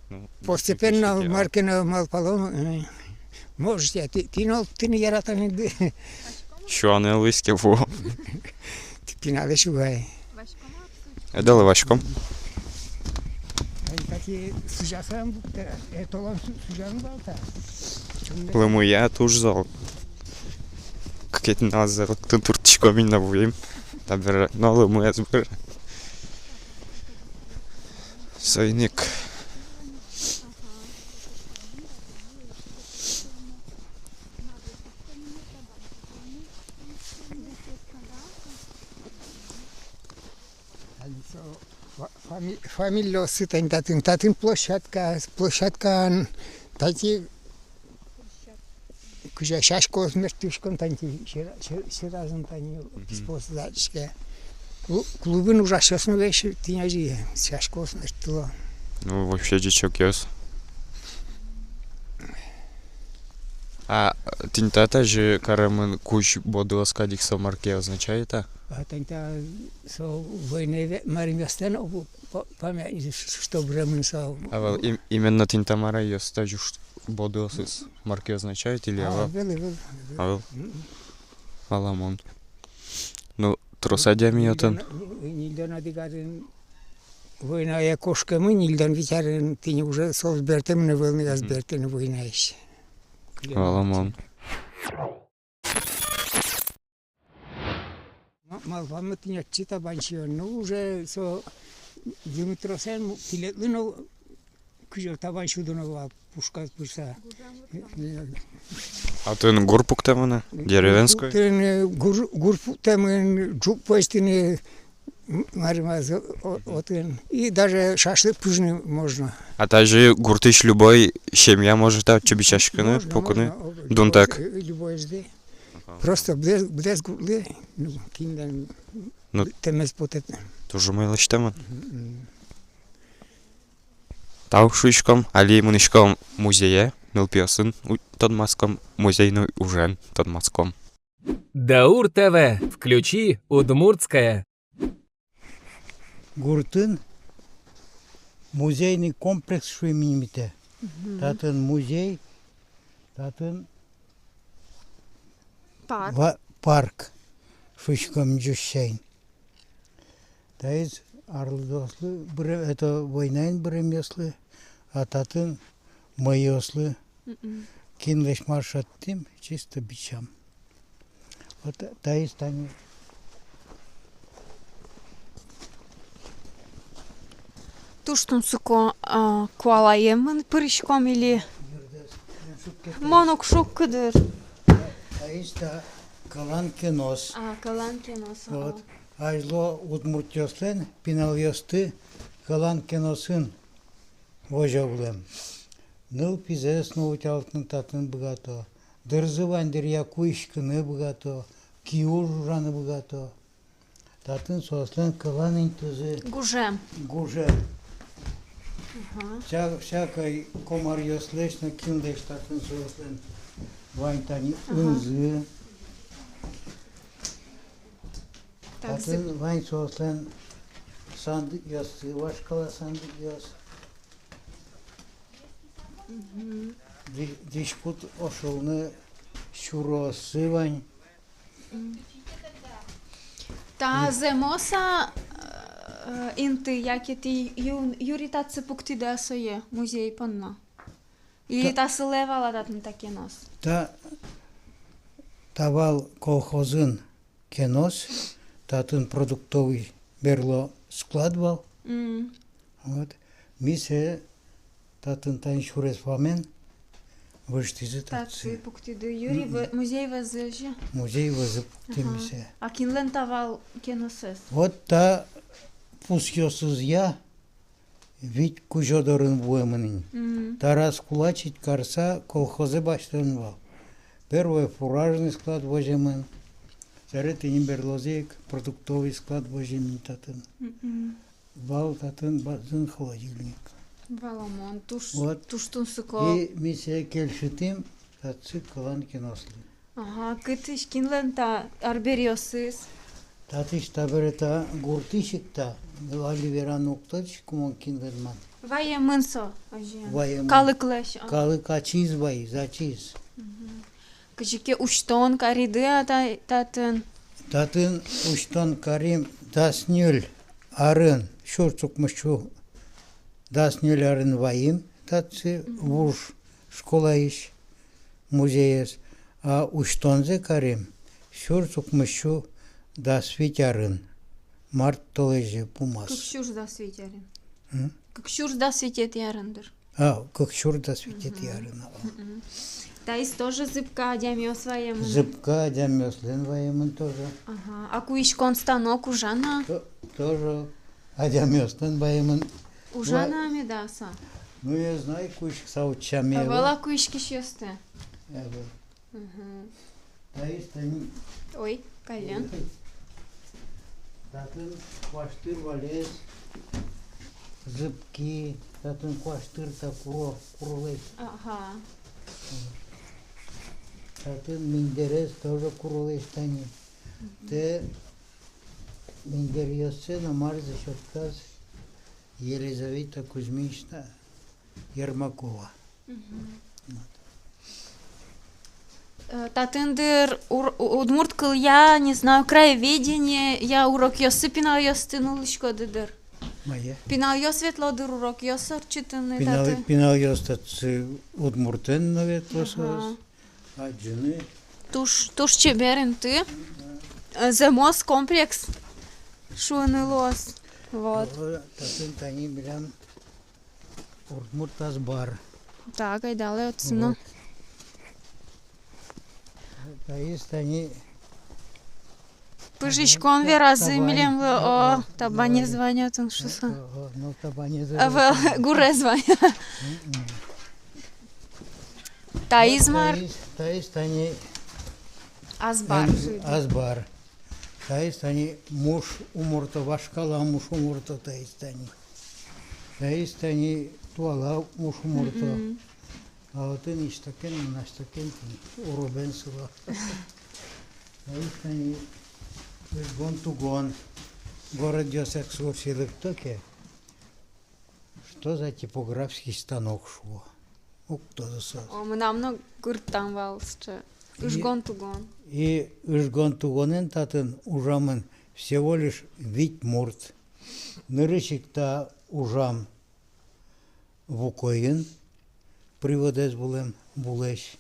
Ну, постепенно, мар ке но малпалом, э, может, я, тӥ-, тӥ но, тӥ но яратоно ды. Сюаны луиз ке вуо. Тӥ пиналэ сюгай. Ӧдолэ васьком. Ай, таки сузясам, э, толон су-, сузян вал та. Лымыя туж зол. Кыкетӥ нуналзэ лыктыны туртӥськом ини но вуим. Табере но лымыез быре. Соин ик. Тани со фа-, фами-, фамилиосы тани татын, татын площадка, площадкаын тати кызьы сяськаос мерттӥськом тани, сера-, се-, серазын тани, мгм, писпуос адӟиське. Клу-, клубын ужасьёс но весь тӥни озьы сяськаос мерттыло. Ну, вообще ӟечокъёс. А тӥни та тазьы каремын кузь бодыос кадь ик, со мар ке означает-а? А тӥни та со война ве-, марым вестэн, о, па-, памятник, что быремын со. А вал им-, именно тӥни та марайёс, тазьы уж бодыосыз мар ке означает или а, ӧвӧл? Ӧвӧл, ӧвӧл, ӧвӧл. Ӧвӧл. Валамон. Ну, трос адями отын. Ньыльдон, ньыльдон одӥг арын войнае кошкемын, ньыльдон вить арын тӥни уже соос бертэмын ӧвӧл ни, ас бертэмын войнаысь. Валамон. Ма-, малпамы тӥни отчы табань сиён. Ну, уже со йымы тросэн, пилетлы но кызьы табань сюдоно вал, пушказ пырыса. А отын гур пуктэмын-а? Деревенской? Гур пуктэмын, гур, гур пуктэмын, ӝук пӧзьтыны, м-, марым, а, о-, отын. И даже шашлык пыжны можно. А тазьы гуртысь любой семья может-а отчы бичаськыны, можно, пукыны? Можно, о, дунтэк. Э, любой жды. Ага. Просто быдэс, быдэс гуртлы, ну, кинлэн, ну, быдтэмез потэ. Туж умой лэсьтэмын. Мгм. Тау шуиськом, али мынӥськом музее, нылпиосын у-, тодматском, музейной ужен тодматском. Даур ТВ, включи удмуртское. Гуртын музейный комплекс шуим ини ми тае. Мгм. Татын музей, татын парк. Ва-, парк шуиськом ӟуч сямен. Таиз арлыдоослы быре-, это, войнаын быремъёслы, а татын мӧйыослы. Мгм. Кинлэсь мар шедьтӥм, чисто бичам. Вот та-, таиз тани. Туж тунсыко, а, куалаемын пыриськом или? Мон уг шуккы, дыр. Таиз та кӧлан кенос. А, кӧлан кенос, вот. Ага. Азьло удмуртъёслэн пиналъёсты кӧлан кеносын возё вылэм. Нылпизэс но утялтыны татын быгато, дырзы вань дыръя куиськыны быгато, киуж ужаны быгато. Татын соослэн кӧлан интызы. Гужем. Гужем. Ага. Вся-, всякой комаръёслэсь но кинлэсь татын соослэн вань тани. Ага. Ынзы. Так, татын зы- вань соослэн сандыкъёссы, вашкала сандыкъёс. Мгм. Ди-, дӥськут ошылыны сюрооссы вань. Мгм. Та зэмос-а, э, инты, яке тӥ ю-, юри татчы пуктӥды-а сое музей понна? Или та- та сылэ вал-а татын та кенос? Та, та вал колхозын кенос, татын продуктовый берло склад вал. Мгм. Вот. Ми сое татын тань сюрес вамен выжтӥзы татчы. Татчы пуктӥды. Юри, мгм, вӧ-, музей вӧзы озьы? Музей вӧзы пуктӥм ми сое. Ага. А кинлэн та вал кеносэз? Вот та пусъёсызъя вить кузё дорын вуэмын ини. Мгм. Та раскулачить карыса колхозэ басьтэмын вал. Первой фуражный склад воземын. Собере тӥни берлозы ик продуктовый склад воземын татын. Мгм. Вал татын бадӟым холодильник. Валамон, туж, вот, туж тунсыко. И ми сое кельшытӥм татчы кылан кенослы. Ага, кытысь, кинлэн та арбериосыз? Татысь, табере та гуртысь ик та, али вераны уг тодӥськы мон, кинлэн мар. Ваемын со, озьы. Ваемын. Калыклэсь, а? Калык ачиз ваиз, ачиз. Мгм. Кызьы ке усьтон кариды-а та-, татын? Татын усьтон карим дас ньыль арын, сюрс укмыссю дас ньыль арын ваим татчы, мгм, вуж школаысь музеез, а усьтонзэ карим сюрс укмыссю дас вить арын, март толэзе пумаз. Кык сюрс дас вить арын. М? Кык сюрс дас витетӥ арын, дыр. А, кык сюрс дас витетӥ арын, а. Мгм. Таиз тоже зыбка адямиос ваемын? Зыбка адямиослэн ваемын тоже. Ага. А куиськон станок ужа на? То-, тоже адямиослэн ваемын. Ужа на меда со? Ну, не знаю, куиськыса утчаме. Ӧвӧл-а куиськисьёсты? Ӧвӧл. Мгм. Таиз тани. Ой, каллен. Татын куаштыр валес, зыбки, татын куаштыр та куро, куролэсь. Ага. Татын миндэрез тоже куролэсь тани. Мгм. Тэ миндэръёссэ но марзэ сётӥз Елизавета Кузьминична Ермакова. Мгм. Вот. Э, татын, дыр, ур-, у-, удмурт кылъя, не знаю, краеведениея урокъёсы пиналъёсты нуллӥськоды, дыр. Мае? Пиналъёс ветло, дыр, урокъёс ортчытыны. Пинал-, татын. Пиналъёс татчы удмуртэн но ветло соос. Ага. Адӟыны. Туж, туж чебер инты. Мгм. Э, зэмос комплекс шуыны луоз. Вот. О, татын тани милям удмурт азбар. Так, айдалэ отчы но. Вот. Таиз тани пыжиськон веразы милемлы, о, табанез вань отын шуса. О, о, ну, табанез. Ӧвӧл, гурез вань. Мгм. Таиз мар? Таиз, таиз тани азбар. Эн-, азбар. Таиз тани муш уморто, вашкала муш уморто таиз тани. Таиз тани туала муш уморто. Мгм. А отын истякен, мынастякен тӥни, уробен сыло. Таиз тани ыжгон-тугон, городъёс экскурсие лыкто ке, что за типографский станок, шуо. Уг тодо соос. О, мынам но гуртам вал сыӵе. И ыжгон-тугон. И ыжгон-тугонэн татын ужамын всего лишь вить мурт. Нырысь ик та ужам Вукоын, приводэз вылэм, вулэсь.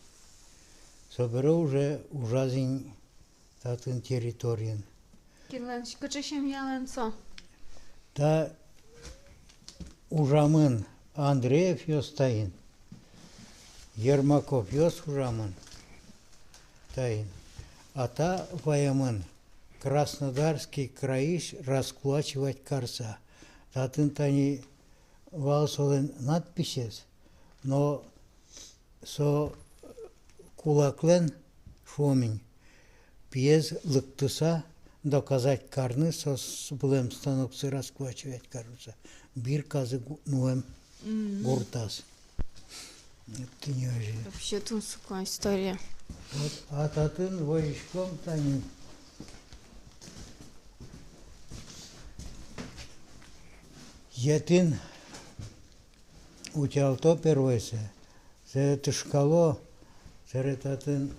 Собере уже ужаз ини татын территориын. Кинлэн, кыӵе семьялэн со? Та ужамын Андреевъёс таин, Ермаковъёс ужамын таин. А та ваемын Краснодарский крайысь раскулачивать карыса. Татын тани вал солэн надписез, но со кулаклэн, шуом ини, пиез лыктыса доказать карыны, со с-, вылэм станоксы раскулачивать карыса, бирказы гу-, нуэм. Мгм. Гуртаз. Тӥни озьы. Вообще тунсыко история. Вот, а татын возиськом тани. Етӥн утялто первойсэ, сое тышкало, сэре татын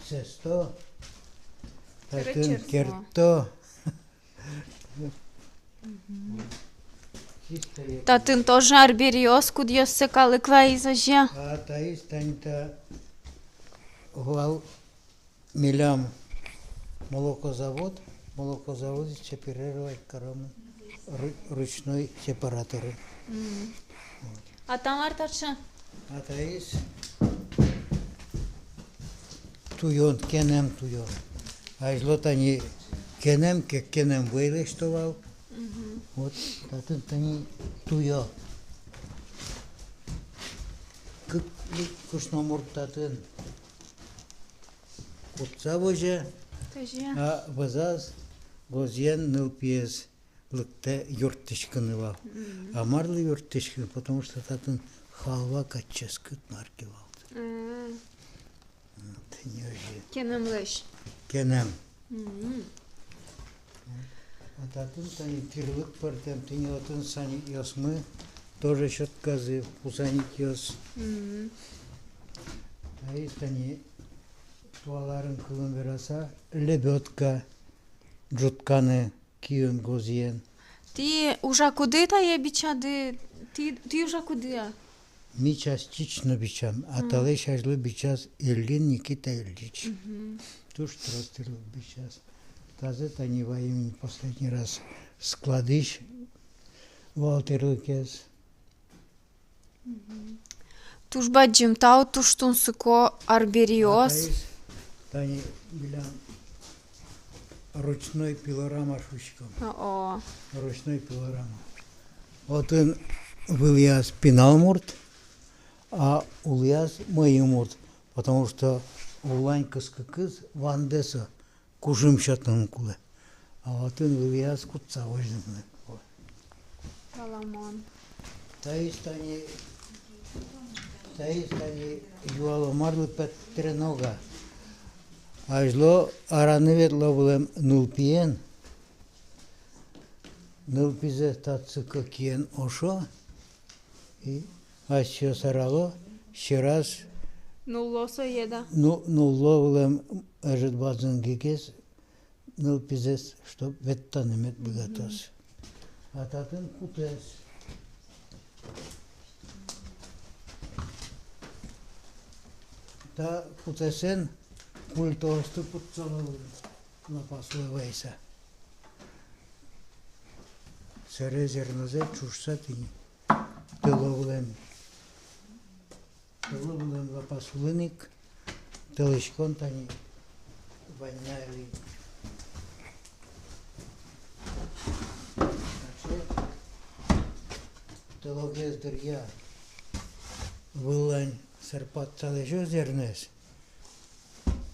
сэсто, татын чертто. Татын тоже арбериос, кудъёссэ калык вайиз озьы. А таиз тани та вал милям молокозавод, молокозаводысь сепарировать каромы ру-, ручной сепараторы. Мгм. Вот. А та мар таӵе? А таиз туён, кенэм туён. Азьло тани кенэм, кек кенэм вӧй лэсьто вал. Мгм. Вот татын тани туё. Кык, кышномурт татын кутса возе, а вӧзаз гозъен нылпиез лыктэ юрттӥськыны вал. Мгм. А марлы юрттӥськыны, потому что татын халва кадь ческыт мар ке вал. Мгм. Вот, тӥни озьы. Кенэмлэсь. Кенэм. Мгм. А татын тани тирлык пӧртэм, тӥни отын саникъёсмы тоже сётказы, пу саникъёс. Мгм. А и тани туала арын кылын вераса, лебёдка, ӝутканы киын гозъен. Тӥ ужакуды тае бичады, тӥ, тӥ ужакуды-а? Ми частично бичам, а талэсь азьло бичаз Ильин Никита Ильич. Мгм. Туж трос тӥрлык бичаз. Тазэ тани ваем ини последний раз, складысь вал тӥрлыкез. Мгм. Туж бадӟым тау, туж тунсыко арбериос. А таиз тани милям ручной пилорама шуиськом. О-о. Ручной пилорама. Отын вылӥяз пинал мурт, а улӥяз мӧйы мурт, потому что улань кыскыкыз вандэ со, кужым сётыны кулэ. А отын вылӥяз кутса возьыны. Валамон. Таиз тани, таиз тани юало, марлы пе тренога. Азьло араны ветло вылэм нылпиен, нылпизэ татчы кыкиен ошо, и асьсэос арало, сьӧраз нулло сое, да? Ну, нулло вылэм ӧжыт бадӟым гегез, нылпизэс, чтоб ветлыны мед быгатоз. Мгм. А татын кутэс. Та кутэсэн культоосты кутсало лапас улэ вайыса. Сэре зернозэ ӵушса тӥни тыло вылэм. Тыло вылэм лапас улын ик тылӥськон тани вань на али. Таӵе тылогес дыръя выллань сэрпатса лэзё зернэз,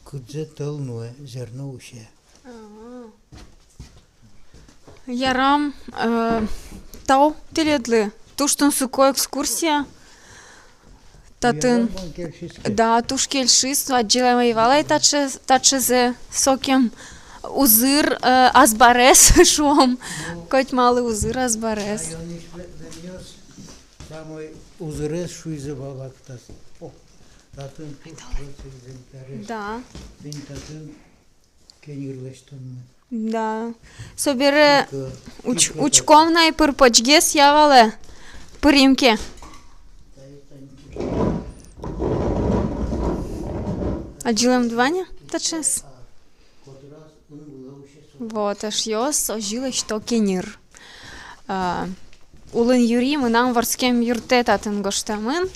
кудзэ тыл нуэ, зерно усе. Ага. Ярам, э, тау тӥледлы. Туж тунсыко экскурсия. Татын, ярам, мон кельшиське. Да, туж кельшиз, адӟылэм ӧй вал ай таӵе, таӵезэ, сокем узыр, э, азбарез, шуом. Ну. Котьмалы узыр азбарез. Районысь ве-, веньёс самой узырез шуизы вал вакытаз. О, татын туж трос экземплярез. Да. Тӥни татын кеньыр лэсьтонмы. Да. Собере уч-, учком на ай пыр-почгес, я валэ. Пырим ке. Адӟылэмды вань-а таӵеез? Вот, эшъёс, озьы лэсьто кеньыр. А, Улын Юри мынам вордскем юртэ татын гожтэмын.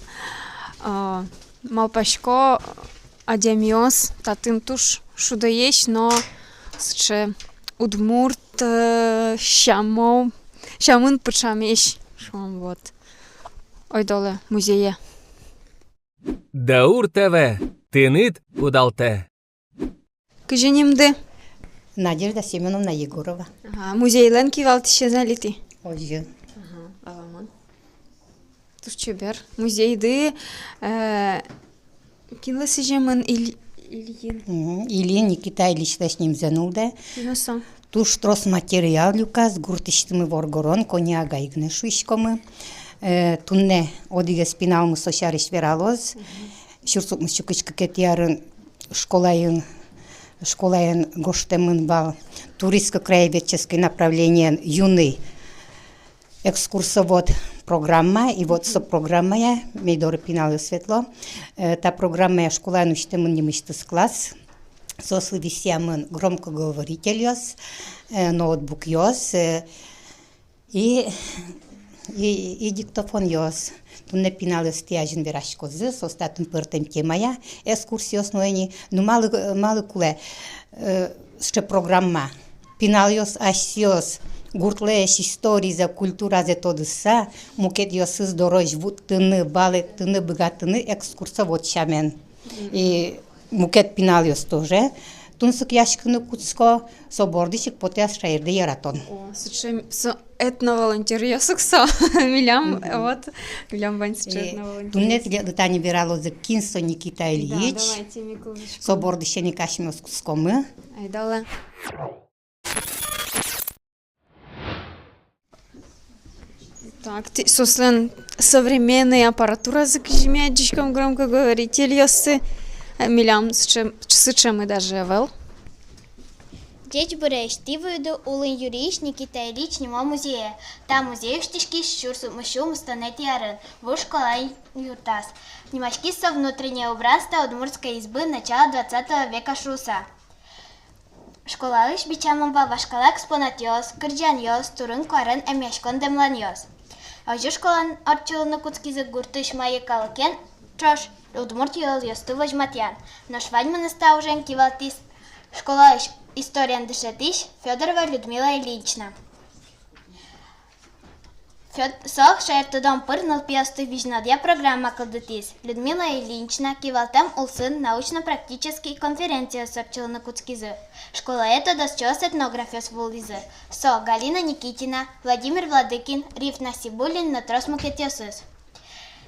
А, малпасько, адямиос татын туж шудоесь но сыӵе удмурт, э, сямо, сямын пыӵамесь, шуом, вот. Ойдолэ музее. Даур ТВ, тыныд удалтэ. Кызьы нимды? Надежда Семёновна Егорова. Ага, музейлэн кивалтӥсез али тӥ? Озьы. Ага, валамон. Туж чебер. Музейды, э, кинлы сӥземын? Иль-, Ильин. Мгм. Ильин Никита Ильичлэсь нимзэ нуллэ. Кин со? Туж трос материал люказ, гуртысьтымы воргорон, кӧня агай гинэ шуиськомы. Э, туннэ одӥгез пиналмы со сярысь вералоз. Мгм. Сюрс укмыс сю кызь кыкетӥ арын школаын, школаын гожтэмын вал туристско-краеведческой направлениен юный экскурсовод программа, и вот со программая ми доры пиналъёс ветло. Э, та программая школаын усьтэмын нимысьтыз класс. Соослы висъямын громкоговорительёс, э, ноутбукъёс, э, и, и, и диктофонъёс. Туннэ пиналъёс тӥ азьын вераськозы, соос татын пӧртэм темая экскурсиос нуо ини. Ну, малы, малы кулэ, э, сыӵе программа? Пиналъёс асьсэос гуртлэсь историзэ, культуразэ тодыса, мукетъёсыз дорозь вуттыны, валэктыны быгатыны экскурсовод сямен. И мукет пиналъёс тоже тунсыкъяськыны кутско, со бордысь ик потэ ас шаерды яратон. О, сыӵе, со этноволонтёръёс ук со. Милям, мгм, вот, милям вань сыӵе, э, этноволонтёръёс. Туннэ тӥледлы тани вералозы, кин со Никита Ильич. Да, давайте ми кылзӥськом. Со бордысен ик асьмеос кутскомы. Айдалэ. Так, тӥ-, соослэн современной аппаратуразы, кызьы ми адӟиськом, громкоговорительёссы, э, милям сыӵе-, сыӵемы даже ӧвӧл. Ӟечбуресь, тӥ вуиды Улын Юриысь Никита Ильич нимо музее. Та музей усьтӥськиз сюрс укмыс сю укмыстонэтӥ арын, вуж школа юртаз. Нимаськиз со «Внутреннее убранство удмуртской избы начала двадцатого века» шуыса. Школаысь бичамын вал вашкала экспонатъёс, кырӟанъёс, турын-куарен эмъяськон-дэмланъёс. Озьы школаын ортчылыны кутскизы гуртысь мае калыкен ӵош удмурт йылолъёсты возьматъян. Нош ваньмыныз та ужен кивалтӥз школаысь историен дышетӥсь Фёдорова Людмила Ильинична. Фёд-, со шаертодон пыр нылпиосты визьнодъя программа кылдытӥз. Людмила Ильинична кивалтэм улсын научно-практический конференциос ортчылыны кутскизы. Школае тодосчиос, этнографъёс вуылӥзы. Со Галина Никитина, Владимир Владыкин, Риф Насибуллин но трос мукетъёсыз.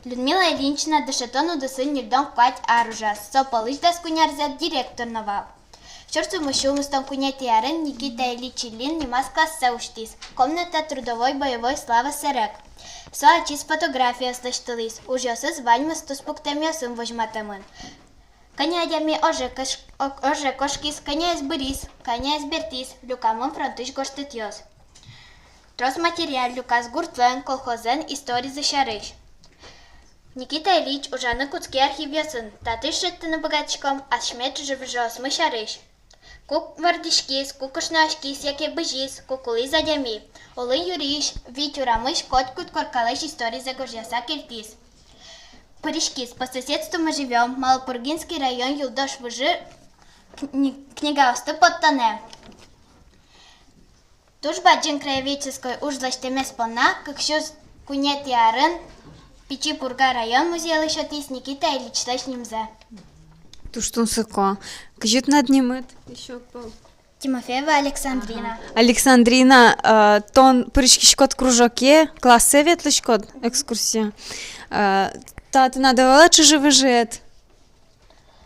Людмила Ильинична дышетон удысын ньыльдон куать ар ужаз. Со пӧлысь дас куинь арзэ директор но вал. Сюрс укмыс сю укмыстон куинетӥ арын Никита Ильич Ильин нимаз классэ усьтӥз, «Комната трудовой боевой славы» сэрег. Со ачиз фотографиос лэсьтылӥз, ужъёсыз ваньмыз туспуктэмъёсын возьматэмын. Кӧня адями оже кыш-, о-, оже кошкиз, кӧняез быриз, кӧняез бертӥз, люкамын фронтысь гожтэтъёс. Трос материал люказ гуртлэн, колхозлэн историзы сярысь. Никита Ильич ужаны кутске архивъёсын, татысь шедьтыны быгатӥськом асьме чыжы-выжыосмы сярысь. Ку вордӥськиз, ку кышнояськиз яке бызиз, ку кулӥз адями. Улын Юриысь вить урамысь котькуд коркалэсь историзэ гожъяса кельтӥз. Пыриськиз «По соседству мы живём», Малопургинский район юлдош выжы кни-, книгаосты поттонэ. Туж бадӟым краеведческой уж лэсьтэмез понна кык сюрс куинетӥ арын Пичи Пурга район музейлы сётӥз Никита Ильичлэсь нимзэ. Туж тунсыко. Кызьы тынад нимыд? Ещё пол. Тимофеева Александрина. Ага. Александрина, а, тон пыриськиськод кружоке, классэ ветлӥськод экскурсие. А, та тынад ӧвӧл-а чыжы-выжыед?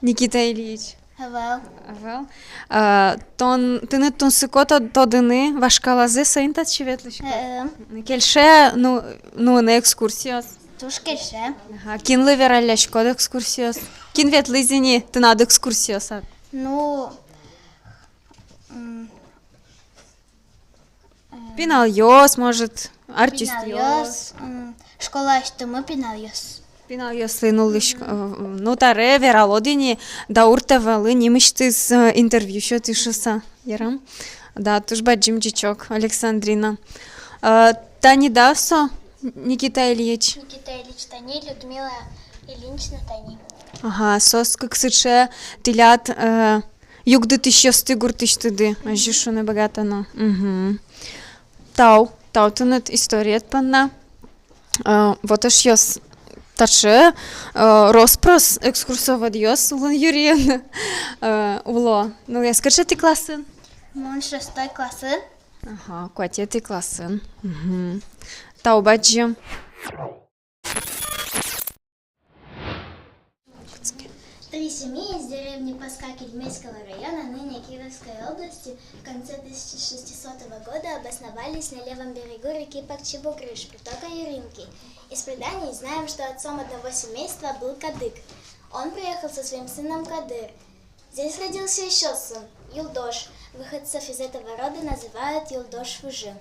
Никита Ильич. Ӧвӧл. Ӧвӧл. А, тон, тыныд тунсыко тод-, тодыны вашкалазэ, соин татчы ветлӥськод? Э-э. Кельше, ну, нуыны экскурсиос? Туж кельше. Ага. Кинлы вералляськод экскурсиос? Кин ветлӥз ини тынад экскурсиосад? Ну, м, Пиналъёс, может, артистъёс. Пиналъёс, м, школаысьтымы пиналъёс. Пиналъёслы нуллӥсь-, э, ну, табере вералод ини, Даур ТВ-лы нимысьтыз, э, интервью сётӥ шуыса. Ярам? Да, туж бадӟым ӟечок, Александрина. Э, тани, да, со, Никита Ильич? Никита Ильич тани, Людмила Ильинична тани. Ага, соос кык сыӵе тӥляд, э, югдытӥсьёсты гуртысьтыды, озьы шуыны быгатоно. Мгм. Тау, тау тыныд историед понна. Э, вот, эшъёс, таӵе, э, рос-прос экскурсоводъёс Улын Юриын, э, уло. Ну, эскерчи, кыӵе тӥ классын? Мон шестой классын. Ага, куатетӥ классын. Мгм. Тау бадӟым. Три семьи из деревни Паска Кильмезского района, ныне Кировской области, в конце тысяча шестисотого года обосновались на левом берегу реки Пакчи-Бугрыш, притока Юринки. Из преданий знаем, что отцом одного семейства был кадык. Он приехал со своим сыном Кадыр. Здесь родился ещё сын, Юлдош. Выходцев из этого рода называют Юлдош-выжы.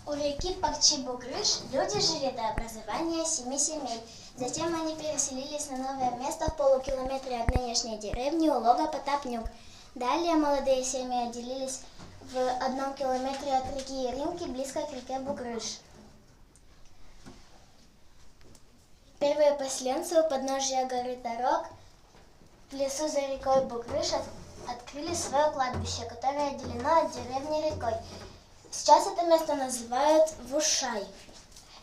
У реки Пакчи-Бугрыш люди жили до образования семи семей. Затем они переселились на новое место в полукилометре от нынешней деревни, у лога Потапнюк. Далее молодые семьи отделились в одном километре от реки Юринки, близко к реке Бугрыш. Первые поселенцы у подножия горы Тарок в лесу за рекой Бугрыш от-, открыли своё кладбище, которое отделено от деревни рекой. Сейчас это место называют Вушай.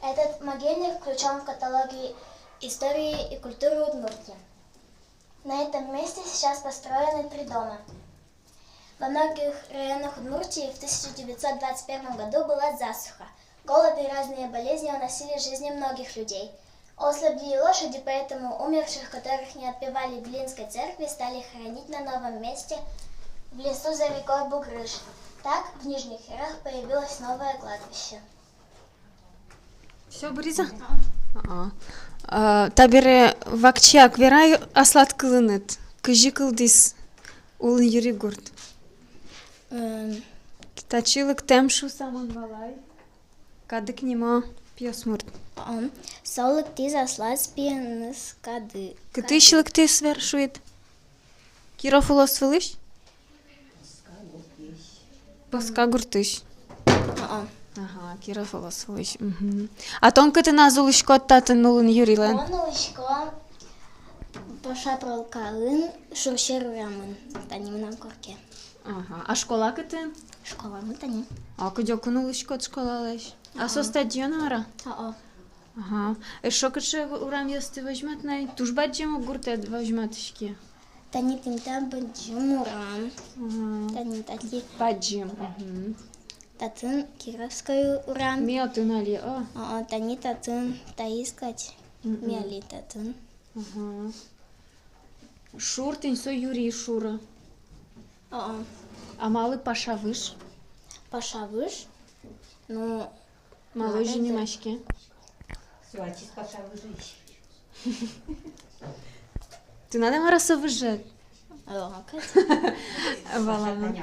Этот могильник включён в каталоги истории и культуры Удмуртии. На этом месте сейчас построены три дома. Во многих районах Удмуртии в тысяча девятьсот двадцать первом году была засуха. Голод и разные болезни уносили жизни многих людей. Ослабли и лошади, поэтому умерших, которых не отпевали в Ильинской церкви, стали хоронить на новом месте в лесу за рекой Бугрыш. Так в Нижних Юрах появилось новое кладбище. Всё, быриз-а? А. А, табере вакчияк верай аслад кылыныд. Кызьы кылдӥз Улын Юри гурт? Эм. Татчы лыктэм шуса мон валай. Кадык нимо пиосмурт. Ам, со лыктӥз аслаз пиеныз кады-, Кытысь кадык. Лыктӥз, вер шуид? Киров улос вылысь? Паска гуртысь. А-а. Ага, Киров улос вылысь. Мгм. А тон кытын ас улӥськод татын Улын Юрилэн? Мон улӥсько Паша пролкалын, Шурсер урамын. Тани мынам корке. Ага. А школа кытын? Школамы тани. А кыдёкын улӥськод школалэсь? А со стадион мар-а? А-а. Ага. Эшшо кыӵе урамъёсты возьмат на ай? Туж бадӟым ук гуртэд возьматӥське. Тани тӥни та бадӟым урам. Ага. Тани тати. Бадӟым. Мгм. Татын Кировской урам. Ми отын али, о. А-а, тани татын, таиз кадь. Мгм. Ми али татын. Ага. Шур тӥни со Юри шур-а? А-а. А малы Паша выж? Паша выж? Ну, малы озьы нимаське? Со ачиз Паша выжысь. Тынад-а мар-а со выжыед? Ага. Валамон.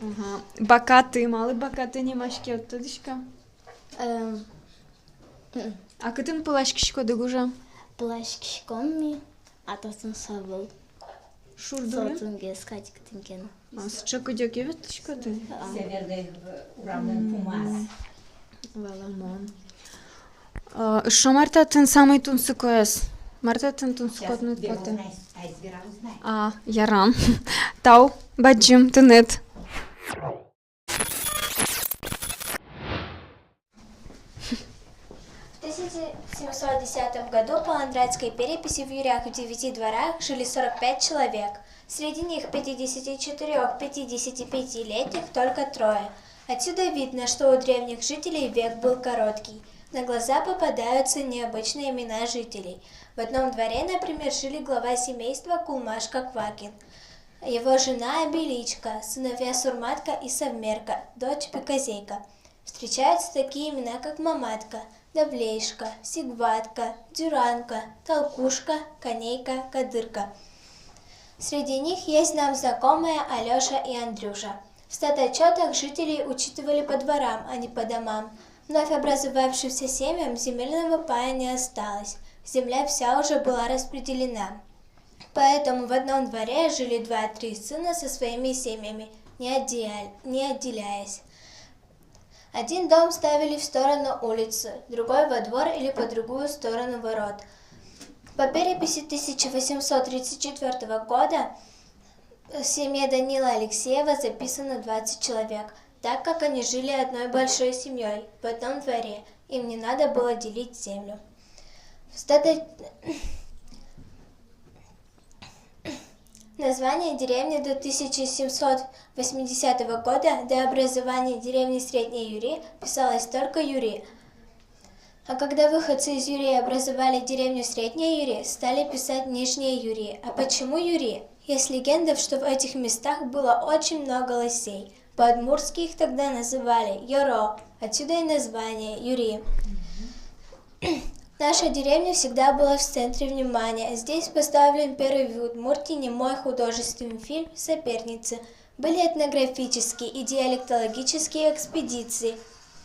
Ага. Бакаты, малы Бакаты нимаське, уд тодӥськы-а? Эм, м. А кытын пыласькиськоды гужем? Пыласькиськом ми, а татын со ӧвӧл. Шур дурын? Со тунсыкгес кадь кытын ке но. А, сыӵе кыдёке ветлӥськоды? А. Северный, э, урамын пумаз. Валамон. А, эшшо мар татын самой тунсыкоез? Мар татын тунсыкоез татын? А, ярам. Тау бадӟым тыныд. В тысяча семьсот десятом году по Ландратской переписи в Юрях в девяти дворах жили сорок пять человек. Среди них пятидесяти четырёх, пятидесяти пятилетних только трое. Отсюда видно, что у древних жителей век был короткий. На глаза попадаются необычные имена жителей. В одном дворе, например, жили глава семейства Кулмашка Квакин, его жена Обеличка, сыновья Сурматка и Совмерка, дочь Бекозейка. Встречаются такие имена, как Маматка, Давлейшка, Сигватка, Дюранка, Толкушка, Конейка, Кадырка. Среди них есть нам знакомые Алёша и Андрюша. В статотчётах жителей учитывали по дворам, а не по домам. Вновь образовавшимся семьям земельного пая не осталось. Земля вся уже была распределена. Поэтому в одном дворе жили два-три сына со своими семьями, не отделя-, не отделяясь. Один дом ставили в сторону улицы, другой во двор или по другую сторону ворот. По переписи тысяча восемьсот тридцать четвёртого года в семье Данила Алексеева записано двадцать человек, так как они жили одной большой семьёй в одном дворе, им не надо было делить землю. В стата-, Название деревни до тысяча семьсот восьмидесятого года, до образования деревни Средней Юри, писалось только Юри. А когда выходцы из Юри образовали деревню Средние Юри, стали писать Нижние Юри. А почему Юри? Есть легенда, что в этих местах было очень много лосей. По-удмуртски их тогда называли Йоро, отсюда и название Юри. Наша деревня всегда была в центре внимания. Здесь поставлен первый в Удмуртии немой художественный фильм «Соперницы». Были этнографические и диалектологические экспедиции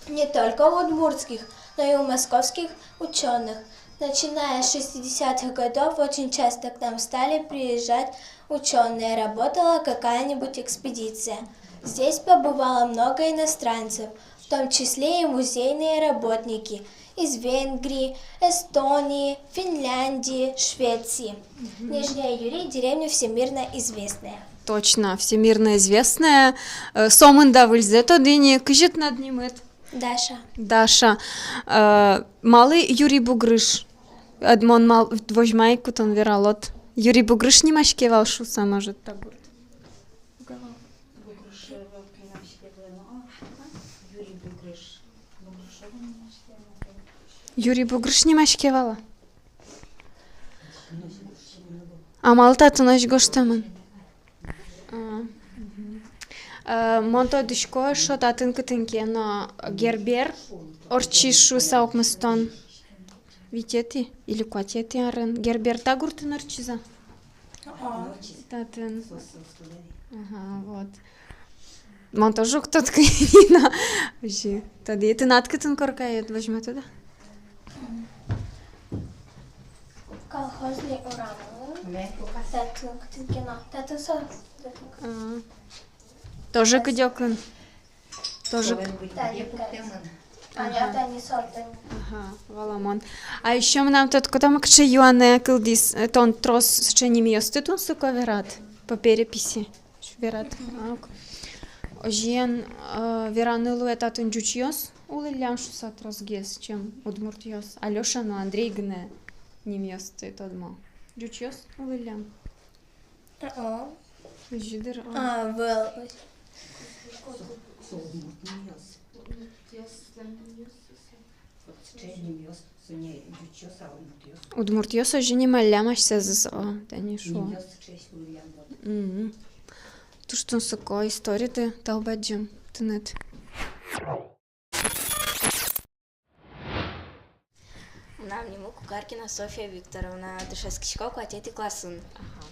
не только у удмуртских, но и у московских учёных. Начиная с шестидесятых годов очень часто к нам стали приезжать учёные, работала какая-нибудь экспедиция. Здесь побывало много иностранцев, в том числе и музейные работники из Венгрии, Эстонии, Финляндии, Швеции. Нижние Юри — деревня всемирно известная. Точно, всемирно известная. Э, сомында выльзэ тодӥ ни, кызьы тынад нимыд? Даша. Даша. Э, малы Юри Бугрыш? Эд мон мал возьмай ку, тон вералод. Юри Бугрыш нимаське вал шуса, может, та гурт. Юри Бугрыш нимаське вал-а? А малы татын озьы гожтэмын? А, мгм. Э, мон тодӥсько, шо татын кытын ке но Гербер ортчиз шуса укмыстон витетӥ или куатетӥ арын. Гербер та гуртын ортчиз-а? Ага. Татын. Ага, вот. Мон тоже уг тодӥськы ни но. Вообще. Тодӥ, тынад кытын коркаед, возьматод-а? Колхозный урам. Татын кытын ке но. Татын со. А. Тоже кыдёкын. Тоже. Тани кадь. Ага. Ага, тани сорта. Ага, валамон. А ещё мынам тодӥськод-а, кыӵе юанэ кылдӥз, э, тон трос сыӵе нимъёсты тунсыко верад по переписи. Верад. Мгм. А, ок. Озьыен, э, вераны луэ, татын ӟучъёс улӥллям шуса тросгес, чем удмуртъёс. Алёша но Андрей гинэ нимъёсты тодмо. Ӟучъёс улӥллям. О. Озьы дыр, о. А, вал. Удмуртъёс озьы нималлям асьсэзыз, о, тани шуо. Мгм. Туж тунсыко историды, тау бадӟым тыныд. Мынам нимы Кукаркина Софья Викторовна, дышетскисько куатетӥ классын. Ага.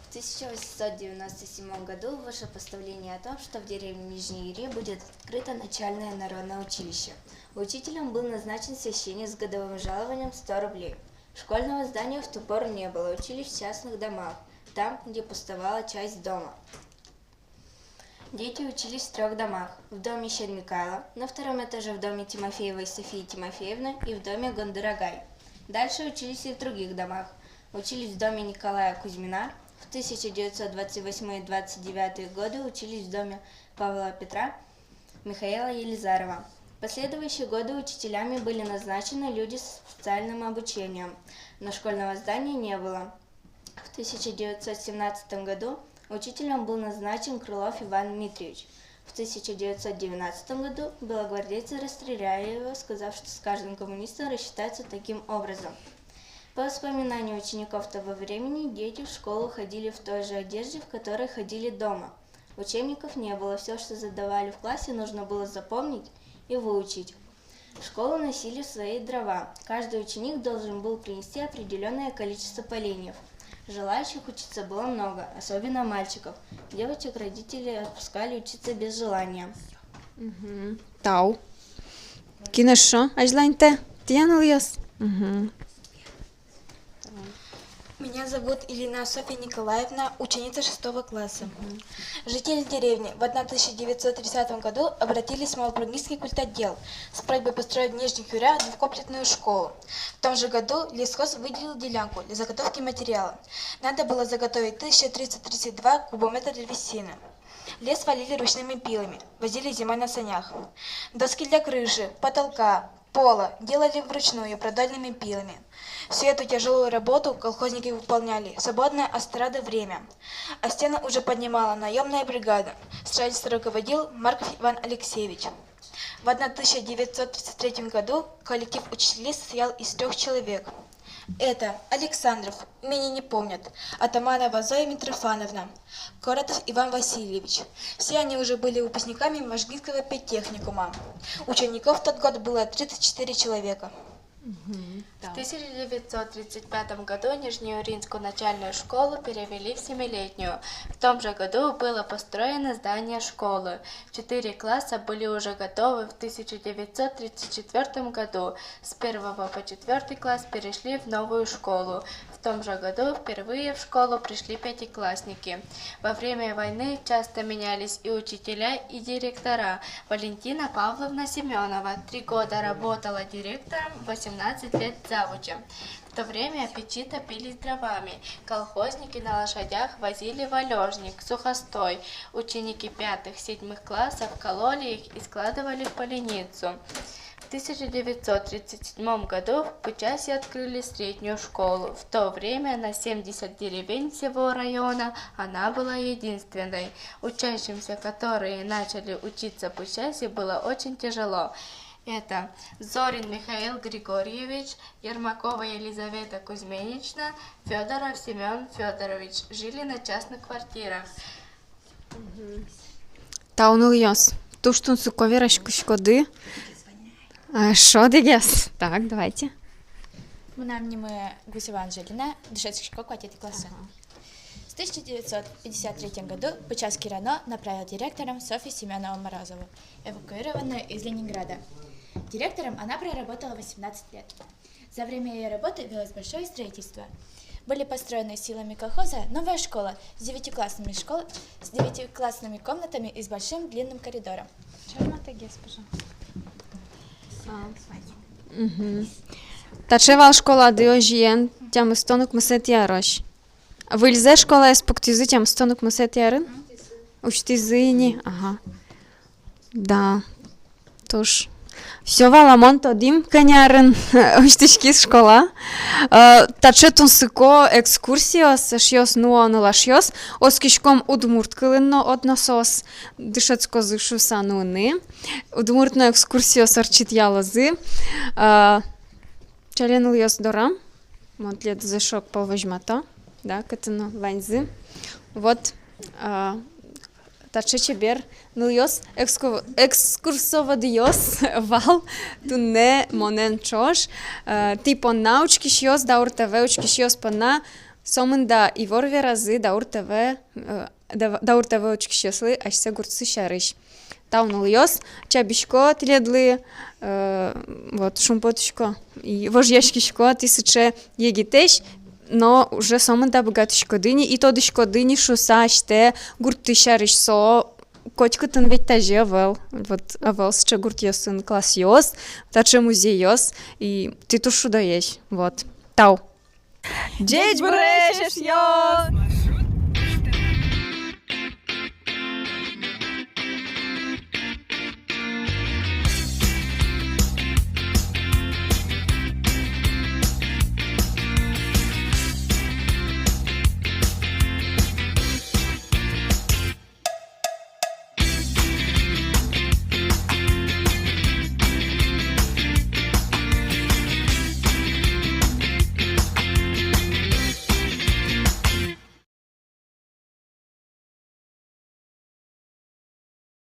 В тысяча восемьсот девяносто седьмом году вышло постановление о том, что в деревне Нижние Юри будет открыто начальное народное училище. Учителем был назначен священник с годовым жалованием сто рублей. Школьного здания в ту пору не было, учились в частных домах, там, где пустовала часть дома. Дети учились в трёх домах: в доме Щермикайло, на втором этаже в доме Тимофеевой Софии Тимофеевны и в доме Гондырагай. Дальше учились и в других домах. Учились в доме Николая Кузьмина, в тысяча девятьсот двадцать восьмой двадцать девятый годы учились в доме Павла Петра, Михаила Елизарова. В последующие годы учителями были назначены люди со специальным обучением, но школьного здания не было. В тысяча девятьсот семнадцатом году учителем был назначен Крылов Иван Дмитриевич. В тысяча девятьсот девятнадцатом году белогвардейцы расстреляли его, сказав, что с каждым коммунистом рассчитаются таким образом. По воспоминанию учеников того времени, дети в школу ходили в той же одежде, в которой ходили дома. Учебников не было, всё, что задавали в классе, нужно было запомнить и выучить. В школу носили свои дрова. Каждый ученик должен был принести определённое количество поленьев. Желающих учиться было много, особенно мальчиков. Девочек родители отпускали учиться без желания. Мгм. Тау. Кин эшшо азьланьтэ? Тӥ, нылъёс? Мгм. Меня зовут Ильина Софья Николаевна, ученица шестого класса. Мгм. Жители деревни в тысяча девятьсот тридцатом году обратились в Малопургинский культотдел с просьбой построить в Нижних Юрях двухкомплектную школу. В том же году лесхоз выделил делянку для заготовки материала. Надо было заготовить тысяча триста тридцать два кубометра древесины. Лес валили ручными пилами, возили зимой на санях. Доски для крыши, потолка, пола делали вручную продольными пилами. Всю эту тяжёлую работу колхозники выполняли в свободное от страды время. А стены уже поднимала наёмная бригада. Строительством руководил Марков Иван Алексеевич. В одна тысяча девятьсот тридцать третьем году коллектив учителей состоял из трёх человек. Это Александров, менее не помнят, Атаманова Зоя Митрофановна, Коротов Иван Васильевич. Все они уже были выпускниками Можгинского педтехникума. Учеников в тот год было тридцать четыре человека. В тысяча девятьсот тридцать пятом году Нижнеуринскую начальную школу перевели в семилетнюю. В том же году было построено здание школы. Четыре класса были уже готовы в тысяча девятьсот тридцать четвёртом году. С первого по четвёртый класс перешли в новую школу. В том же году впервые в школу пришли пятиклассники. Во время войны часто менялись и учителя, и директора. Валентина Павловна Семёнова три года работала директором, восемнадцать лет завучем. В то время печи топились дровами, колхозники на лошадях возили валежник, сухостой. Ученики пятых, седьмых классов кололи их и складывали в поленницу. В тысяча девятьсот тридцать седьмом году в Пычасе открыли среднюю школу. В то время на семьдесят деревень всего района она была единственной. Учащимся, которые начали учиться в Пычасе, было очень тяжело. Это Зорин Михаил Григорьевич, Ермакова Елизавета Кузьминична, Фёдоров Семён Фёдорович. Жили на частных квартирах. Тау, нылъёс. Туж тунсыко вераськиськоды. Шодыгес. Так, давайте. Мынам нимы Гусева Анжелина, дышетскисько куатетӥ классын. С тысяча девятьсот пятьдесят третьем году Пычасский РОНО направил директором Софью Семёновну Морозову, эвакуированную из Ленинграда. Директором она проработала восемнадцать лет. За время её работы велось большое строительство. Были построены силами колхоза новая школа с девятиклассными школ, с девятиклассными комнатами и с большим длинным коридором. Таӵе вал школады озьыен тямыстон укмысэтӥ арозь. Выльзэ школаез пуктӥзы тямыстон укмысэтӥ арын? Усьтӥзы ини, ага. Да. Туж. Всё, валамон, тодӥм, кӧня арын усьтӥськиз школа. Таӵе тунсыко экскурсиос, эшъёс, нуо нылашъёс. Оскиськом, удмурт кылын но одно соос дышетскозы шуыса нуыны. Удмурт но экскурсиос ортчытъялозы. Ӵале, нылъёс, дорам. Мон тӥледыз эшшо ог пол возьмато. Да, кытын но ваньзы. Вот. Таӵе чебер нылъёс, экскурсоводъёс вал туннэ монэн ӵош. Тӥ понна, учкисьёс, Даур ТВ учкисьёс понна, сомында ивор веразы Даур ТВ, Даур ТВ учкисьёслы асьсэ гуртсы сярысь. Тау, нылъёс, чабисько тӥледлы, вот, шумпотӥсько и вожъяськисько, тӥ сыӵе егитэсь, но уже сомында быгатӥськоды ни и тодӥськоды ни шуыса асьтэ гуртты сярысь. Со котькытын ведь тазьы ӧвӧл. Вот ӧвӧл сыӵе гуртъёсын классъёс, таӵе музейёс, и тӥ туж шудоесь. Вот. Тау. Ӟечбуресь, эшъёс!